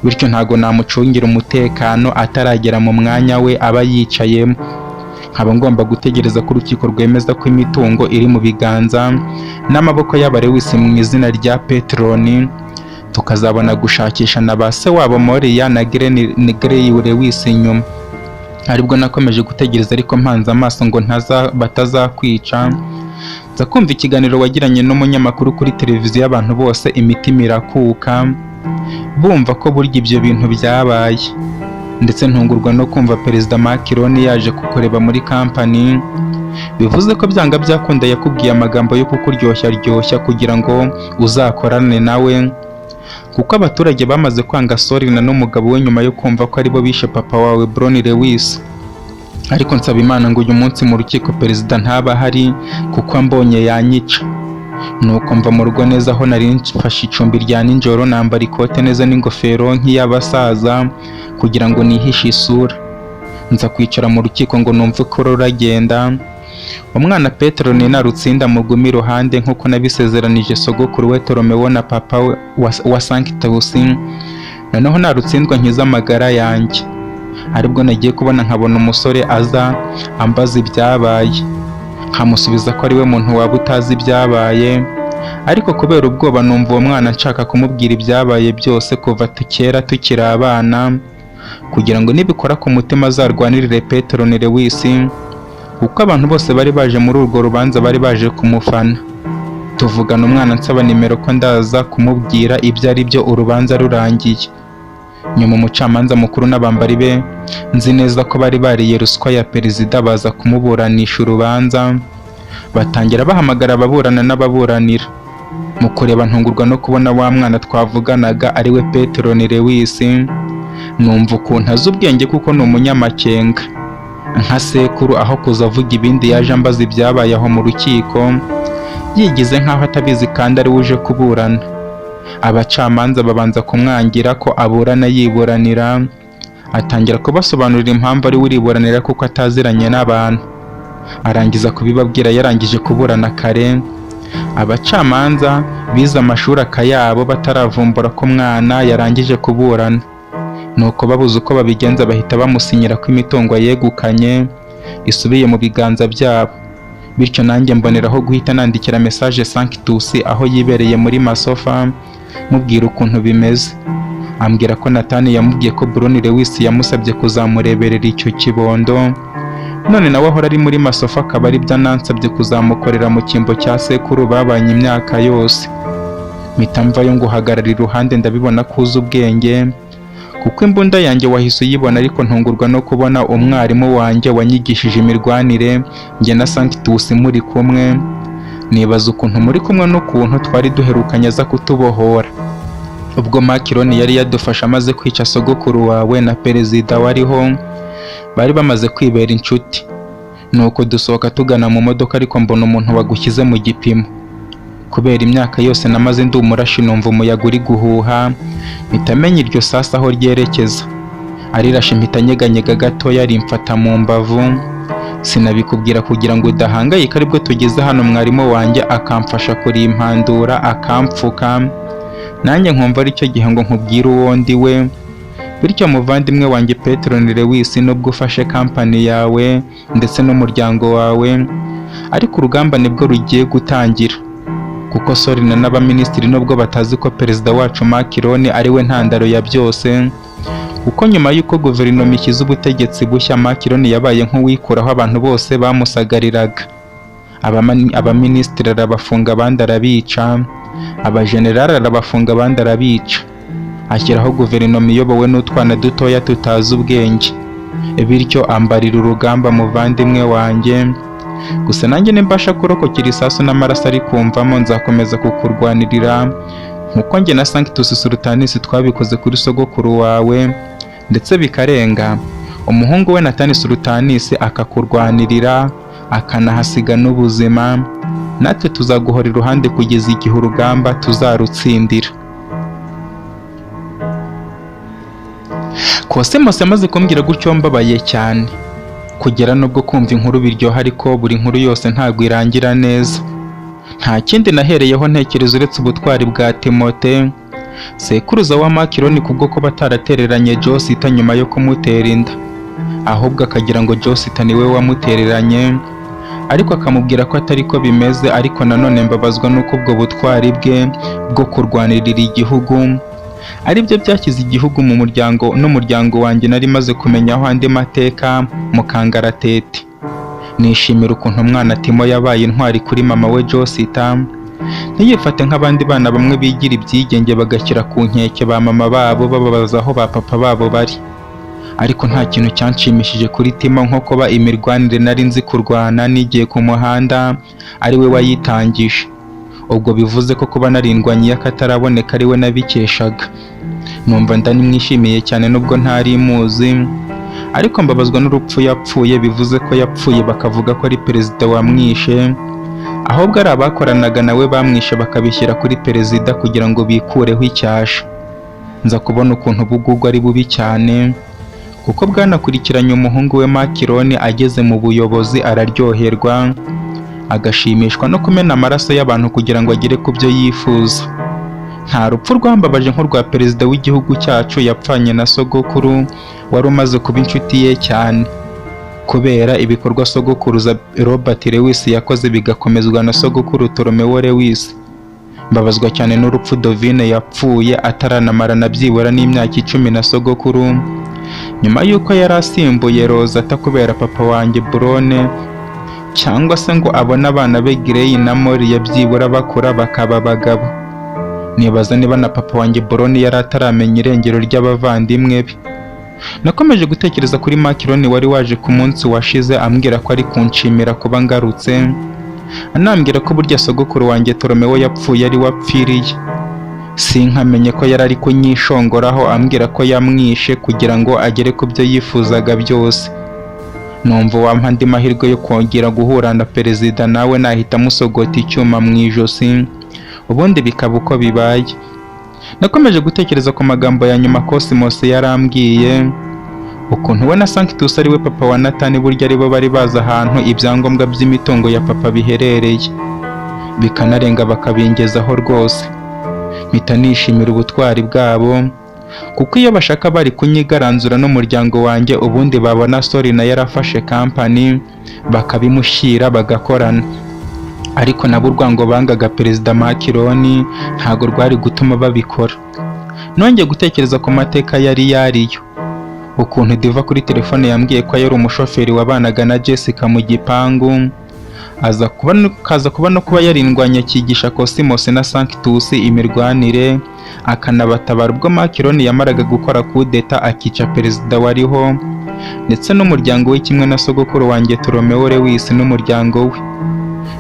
bityo ntago namucungira umutekano ataragera mu mwanya we aba yicayemo. Nkaba ngomba gutegereza ko urukiko rwemeza ko imitungo iri mu biganza n'amaboko y'aba Lewis mu izina rya Petron, tukazabona gushakisha na ba se wabo Moria na Grey Lewis nyuma. Aribwo nakomeje gutegereza ariko mpanze amaso ngo batazakwica. Nza kumva ikiganiro wagiranye n'umunyamakuru kuri televiziyo, abantu bose imitima irakuka bumva ko burya ibyo bintu byabaye. Ndetse ntungurwa no kumva Perezida Macron yaje kukureba muri kampani, bivuze ko byanga byakunda yakubwiye amagambo yo kukuryoshya ryoshya kugira ngo uzakorane nawe, kuko abaturage bamaze kwanga Solina n'umugabo we nyuma yo kumva ko aribo bishe papa wawe Bron Lewis. Ariko nsaba Imana ngo uyu munsi mu rukiko perezida ntaba ahari, kuko ambonye yanyica. Nuko mva mu rugo neza aho nari mfashe icumbi rya nijoro, nambara ikote neza n'ingofero nk'iy'abasaza kugira ngo nihishe isura. Nza kwicara mu rukiko ngo numve ko ruragenda. Umwana Petero ni narutsinda mugume iruhande nk'uko nabisezeranije sogokuru we Ptolomeo na papa we wa Sanctus. Noneho narutsindwa nkiza amagara yanjye. Aribwo nagiye kubona nkabona umusore aza ambaza ibyabaye, nkamusubiza ko ari we muntu waba utazi ibyabaye. Ariko kubera ubwoba numva uwo mwana nshaka kumubwira ibyabaye byose kuva kera tukiri abana, kugira ngo nibikora ku mutima azarwanirire Petron Lewis, kuko abantu bose bari baje muri urwo rubanza bari baje kumufana. Tuvugana umwana nsaba nimero ko ndaza kumubwira ibyo ari byo urubanza rurangiye. Nyuma umucamanza mukuru n'abambari be, nzi neza ko bari bariye ruswa ya perezida, baza kumuburanisha urubanza, batangira bahamagara ababurana n'ababuranira. Mu kureba ntungurwa no kubona wa mwana twavuganaga ari we Petron Lewis. Numva ukuntu azi ubwenge kuko ni umunyamakenga nka sekuru, aho kuza avuga ibindi yaje ambaza ibyabaye aho mu rukiko, yigize nkaho atabizi kandi ari we uje kuburana. Abacamanza babanza kumwangira ko aburana yiburanira, atangira kubasobanurira impamvu ari we uriburanira kuko ataziranye n'abantu. Arangiza kubibabwira yarangije kuburana kare. Abacamanza bize amashuri akayabo bataravumbura ko umwana yarangije kuburana. Nuko babuze uko babigenza bahita bamusinyira ko imitungo yegukanye isubiye mu biganza byabo. Bityo nanjye mboneraho guhita nandikira message Sanctus aho yibereye muri Masofa, mubwira ukuntu bimeze. Ambwira ko Nathan yamubwiye ko Bron Lewis yamusabye kuzamureberera icyo kibondo, none nawe ahora ari muri Masofa akaba aribyo anansabye kuzamukorera mu cyimbo cya sekuru babanye imyaka yose. Mpita mvayo nguhagarara iruhande, ndabibona ko uzi ubwenge, kuko imbunda yanjye wahise uyibona. Ariko ntungurwa no kubona umwarimu wanjye wanyigishije imirwanire njye na Sanctus muri kumwe. Nibaza ukuntu muri kumwe n'ukuntu twari duherukanye aza kutubohora ubwo Macron yari yadufashe amaze kwica sogokuru wawe na perezida wariho, bari bamaze kwibera inshuti. Nuko dusohoka tugana mu modoka, ariko mbona umuntu wagushyize mu gipimo. Kubera imyaka yose namaze ndi umurashi, numva umuyaga uri guhuha, mpita menya iryo sasa aho ryerekeza. Arirashe mpita nyeganyega gatoya rimfata mu mbavu. Sinabikubwira kugira ngo udahangayika, aribwo tugeze hano mwarimu wanjye akamfasha kurimpandura akampfuka, nanjye nkumva aricyo gihe ngo nkubwire uwo ndi we. Bityo muvandimwe wanjye Petron Lewis, nubwo ufashe kampani yawe ndetse n'umuryango wawe, ariko urugamba nibwo rugiye gutangira, kuko Solina n'abaminisitiri nubwo batazi ko perezida wacu Macron ari we ntandaro ya byose, kuko nyuma y'uko guverinoma ishyize ubutegetsi bushya, Macron yabaye nk'uwikuraho abantu bose bamusagariraga, Abaminisitiri arabafunga, abandi arabica, abajenerali arabafunga, abandi arabica, ashyiraho guverinoma iyobowe n'utwana dutoya tutazi ubwenge. Bityo ambarira urugamba, muvandimwe wanjye. Gusa nanjye nimbasha kurokokera isasu n'amaraso ari kumvamo, nzakomeza kukurwanirira nkuko njye na Sanctus Sultanis twabikoze kuri sogokuru wawe, ndetse bikarenga umuhungu we Nathan Sultanis akakurwanirira akanahasiga n'ubuzima. Natwe tuzaguhora iruhande kugeza igihe urugamba tuzarutsindira. Cosmos amaze kumbwira gutyo mbabaye cyane, kugera nubwo kumva inkuru biryoha, ariko buri nkuru yose ntabwo irangira neza. Nta kindi nahereyeho ntekereza uretse ubutwari bwa Timote, sekuruza wa Makironi, kubwo kuba ataratereranye Josita nyuma yo kumutera inda, ahubwo akagira ngo Josita niwe wamutereranye, ariko akamubwira ko atari ko bimeze. Ariko nanone mbabazwa n'uko ubwo butwari bwe bwo kurwanirira igihugu aribyo byashyize igihugu mu muryango n'umuryango wanjye nari maze kumenya aho andi mateka mu kangaratete. Nishimira ukuntu umwana Timo yabaye intwari kuri mama we Josita, ntiyifate nk'abandi bana bamwe bigira ibyigenge bagashyira ku nkeke ba mama babo bababaza aho ba papa babo bari. Ariko nta kintu cyanshimishije kuri Timo nko kuba imirwanire nari nzi kurwana nigiye ku muhanda ari we wayitangije. Ubwo bivuze ko kuba narindwanye y'akataraboneka ari we nabikeshaga. Numva ndanimwishimiye cyane nubwo ntari muzi, ariko mbabazwa n'urupfu yapfuye, bivuze ko yapfuye bakavuga ko ari perezida wamwishe, ahubwo ari abakoranaga nawe bamwishe bakabishyira kuri perezida kugira ngo bikureho icyasha. Nza kubona ukuntu ubugugu ari bubi cyane, kuko bwanakurikiranye umuhungu we Makironi ageze mu buyobozi araryoherwa, agashimishwa no kumena amaraso y'abantu kugira ngo agere ku byo yifuza. Nta rupfu rwambabaje nk'urwa perezida w'igihugu cyacu yapfanye na sogokuru wari umaze kuba inshuti ye cyane, kubera ibikorwa sogokuruza Robert Lewis yakoze bigakomezwa na sogokuru Ptolomeo Lewis. Mbabazwa cyane n'urupfu Dovine yapfuye ataranamara byibura n'imyaka 10 na sogokuru, nyuma y'uko yari asimbuye Rosata kubera papa wanjye Brone, cyangwa se ngo abone abana be Grey na Molly byibura bakura bakaba abagabo. Nibaza niba na papa wanjye Brone yari ataramenya irengero ry'abavandimwe be. Nakomeje gutekereza kuri Makironi wari waje ku munsi washize ambwira ko ari kunshimira kuba ngarutse, anambwira ko burya sogokuru wanjye Ptolomeo yapfuye ari wapfiriye. Sinkamenye ko yari ari kunyishongoraho ambwira ko yamwishe kugira ngo agere ku byo yifuzaga byose. Numva wampa andi mahirwe yo kongera guhura na perezida nawe nahita amusogota icyuma mu ijosi, ubundi bikaba uko bibaye. Nakomeje gutekereza ku magambo ya nyuma Cosmos yarambwiye, ukuntu we na Sanctus ari we papa wa Nathan burya aribo bari bazi ahantu ibyangombwa by'imitungo ya papa biherereye, bikanarenga bakabingezaho rwose. Mpita nishimira ubutwari bwabo, kuko iyo bashaka bari kunyigaranzura n'umuryango wanjye, ubundi babona Sori na yarafashe kampani bakabimushyira bagakorana. Ariko nabo urwango bangaga perezida Makironi ntago rwari gutuma babikora. Nongeye gutekereza ku mateka yari yariyo, ukuntu Diva kuri telefone yambwiye ko yari umushoferi wabanaga na Jessica mu gipangu, akaza kuba no kuba yarindwanye akigisha Cosmos na Sanctus imirwanire, akanabatabara ubwo Makironi yamaraga gukora kudeta akica perezida wariho, ndetse n'umuryango we kimwe na sogokuru wanjye Ptolomeo Lewis n'umuryango we.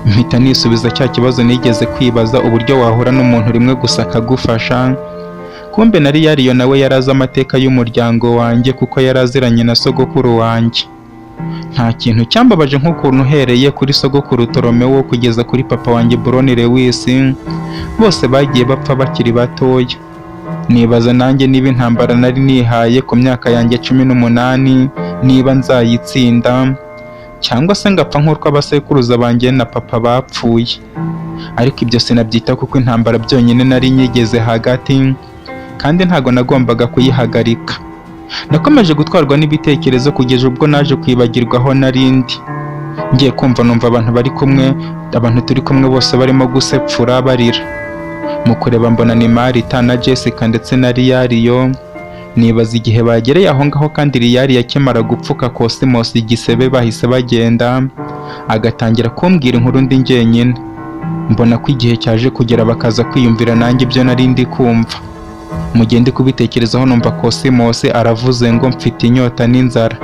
Mpita nisubiza cya kibazo nigeze kwibaza, uburyo wahura n'umuntu rimwe gusa akagufasha. Kumbe nari yariyo nawe yarazi amateka y'umuryango wanjye kuko yaraziranye na sogokuru wanjye. Nta kintu cyambabaje nk'ukuntu uhereye kuri sogokuru Ptolomeo kugeza kuri papa wanjye Brone Lewis, bose bagiye bapfa bakiri batoya. Nibaza nanjye niba intambara nari nihaye ku myaka yanjye 18 niba nzayitsinda, cyangwa se ngapfa nk'uko abasekuruza banjye na papa bapfuye. Ariko ibyo sinabyita kuko intambara byonyine nari nyigeze hagati, kandi ntago nagombaga kuyihagarika. Nakomeje gutwarwa n'ibitekerezo kugeza ubwo naje kwibagirwa aho narindi. Ngiye kumva numva abantu bari kumwe, abantu turi kumwe bose barimo gusepfura barira. Mu kureba mbona ni Marita na Jessica ndetse na Riariyo, Nibaza igihe bagereye aho ngaho kandi Riyari yakimara gupfuka Cosmos igisebe bahise bagenda, agatangira kumbwira inkuru ndi njyenyine. Mbona ko igihe cyaje kugera bakaza kwiyumvira nanjye ibyo nari ndi kumva. Mu gihe ndi kubitekerezaho numva Cosmos aravuze ngo mfite inyota n'inzara.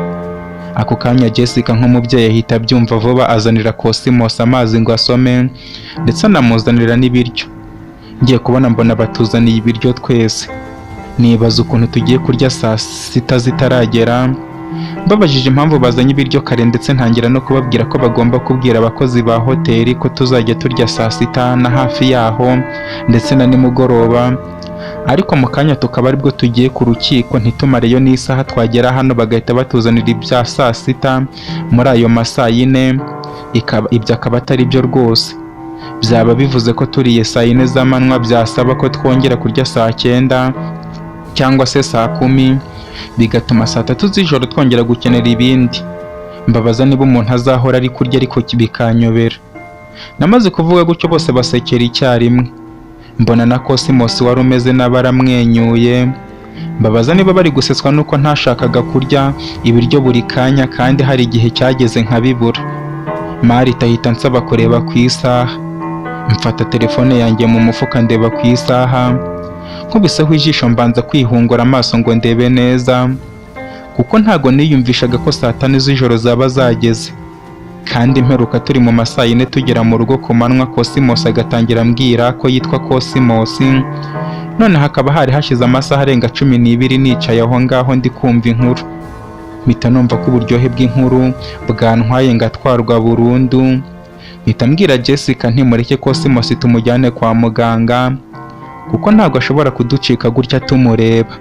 Ako kanya Jessica nk'umubyeyi ahita abyumva vuba, azanira Cosmos amazi ngo asome, ndetse anamuzanira n'ibiryo. Ngiye kubona mbona batuzaniye ibiryo twese. Nibaza ukuntu tugiye kurya saa sita zitaragera. Mbabajije impamvu bazanye ibiryo kare, ndetse ntangira no kubabwira ko bagomba kubwira abakozi ba hoteli ko tuzajya turya saa sita na hafi yaho ndetse na nimugoroba, ariko mu kanya tukaba aribwo tugiye ku rukiko, ntitumareyo n'isaha twagera hano bagahita batuzanira ibya saa sita muri ayo ma saa yine, ikaba ibyo akaba atari byo rwose. Byaba bivuze ko turiye saa yine z'amanywa byasaba ko twongera kurya saa cyenda cyangwa se saa kumi, bigatuma saa tatu z'ijoro twongera gukenera ibindi. Mbabaza niba umuntu azahora ari kurya, ariko bikanyobera. Namaze kuvuga gutyo bose basekera icyarimwe. Mbona na Cosmos wari umeze n'abaramwenyuye. Mbabaza niba bari gusetswa nuko ntashakaga kurya ibiryo buri kanya kandi hari igihe cyageze nkabibura. Marita ahita ansaba kureba ku isaha. Mfata telefone yanjye mu mufuka ndeba ku isaha, nkubiseho ijisho mbanza kwihungura amaso ngo ndebe neza, kuko ntago niyumvishaga ko saa tanu z'ijoro zaba zageze. Kandi mperuka turi mu ma saa yine tugera mu rugo ku manywa, Cosmos agatangira ambwira ko yitwa Cosmos. None hakaba hari hashize amasaha arenga 12 nicaye aho ngaho ndi kumva inkuru. Mpita numva ko uburyohe bw'inkuru bwantwaye ngatwarwa burundu. Mpita mbwira Jessica ntimureke Cosmos tumujyane kwa muganga, kuko ntabwo ashobora kuducika gutya tumureba.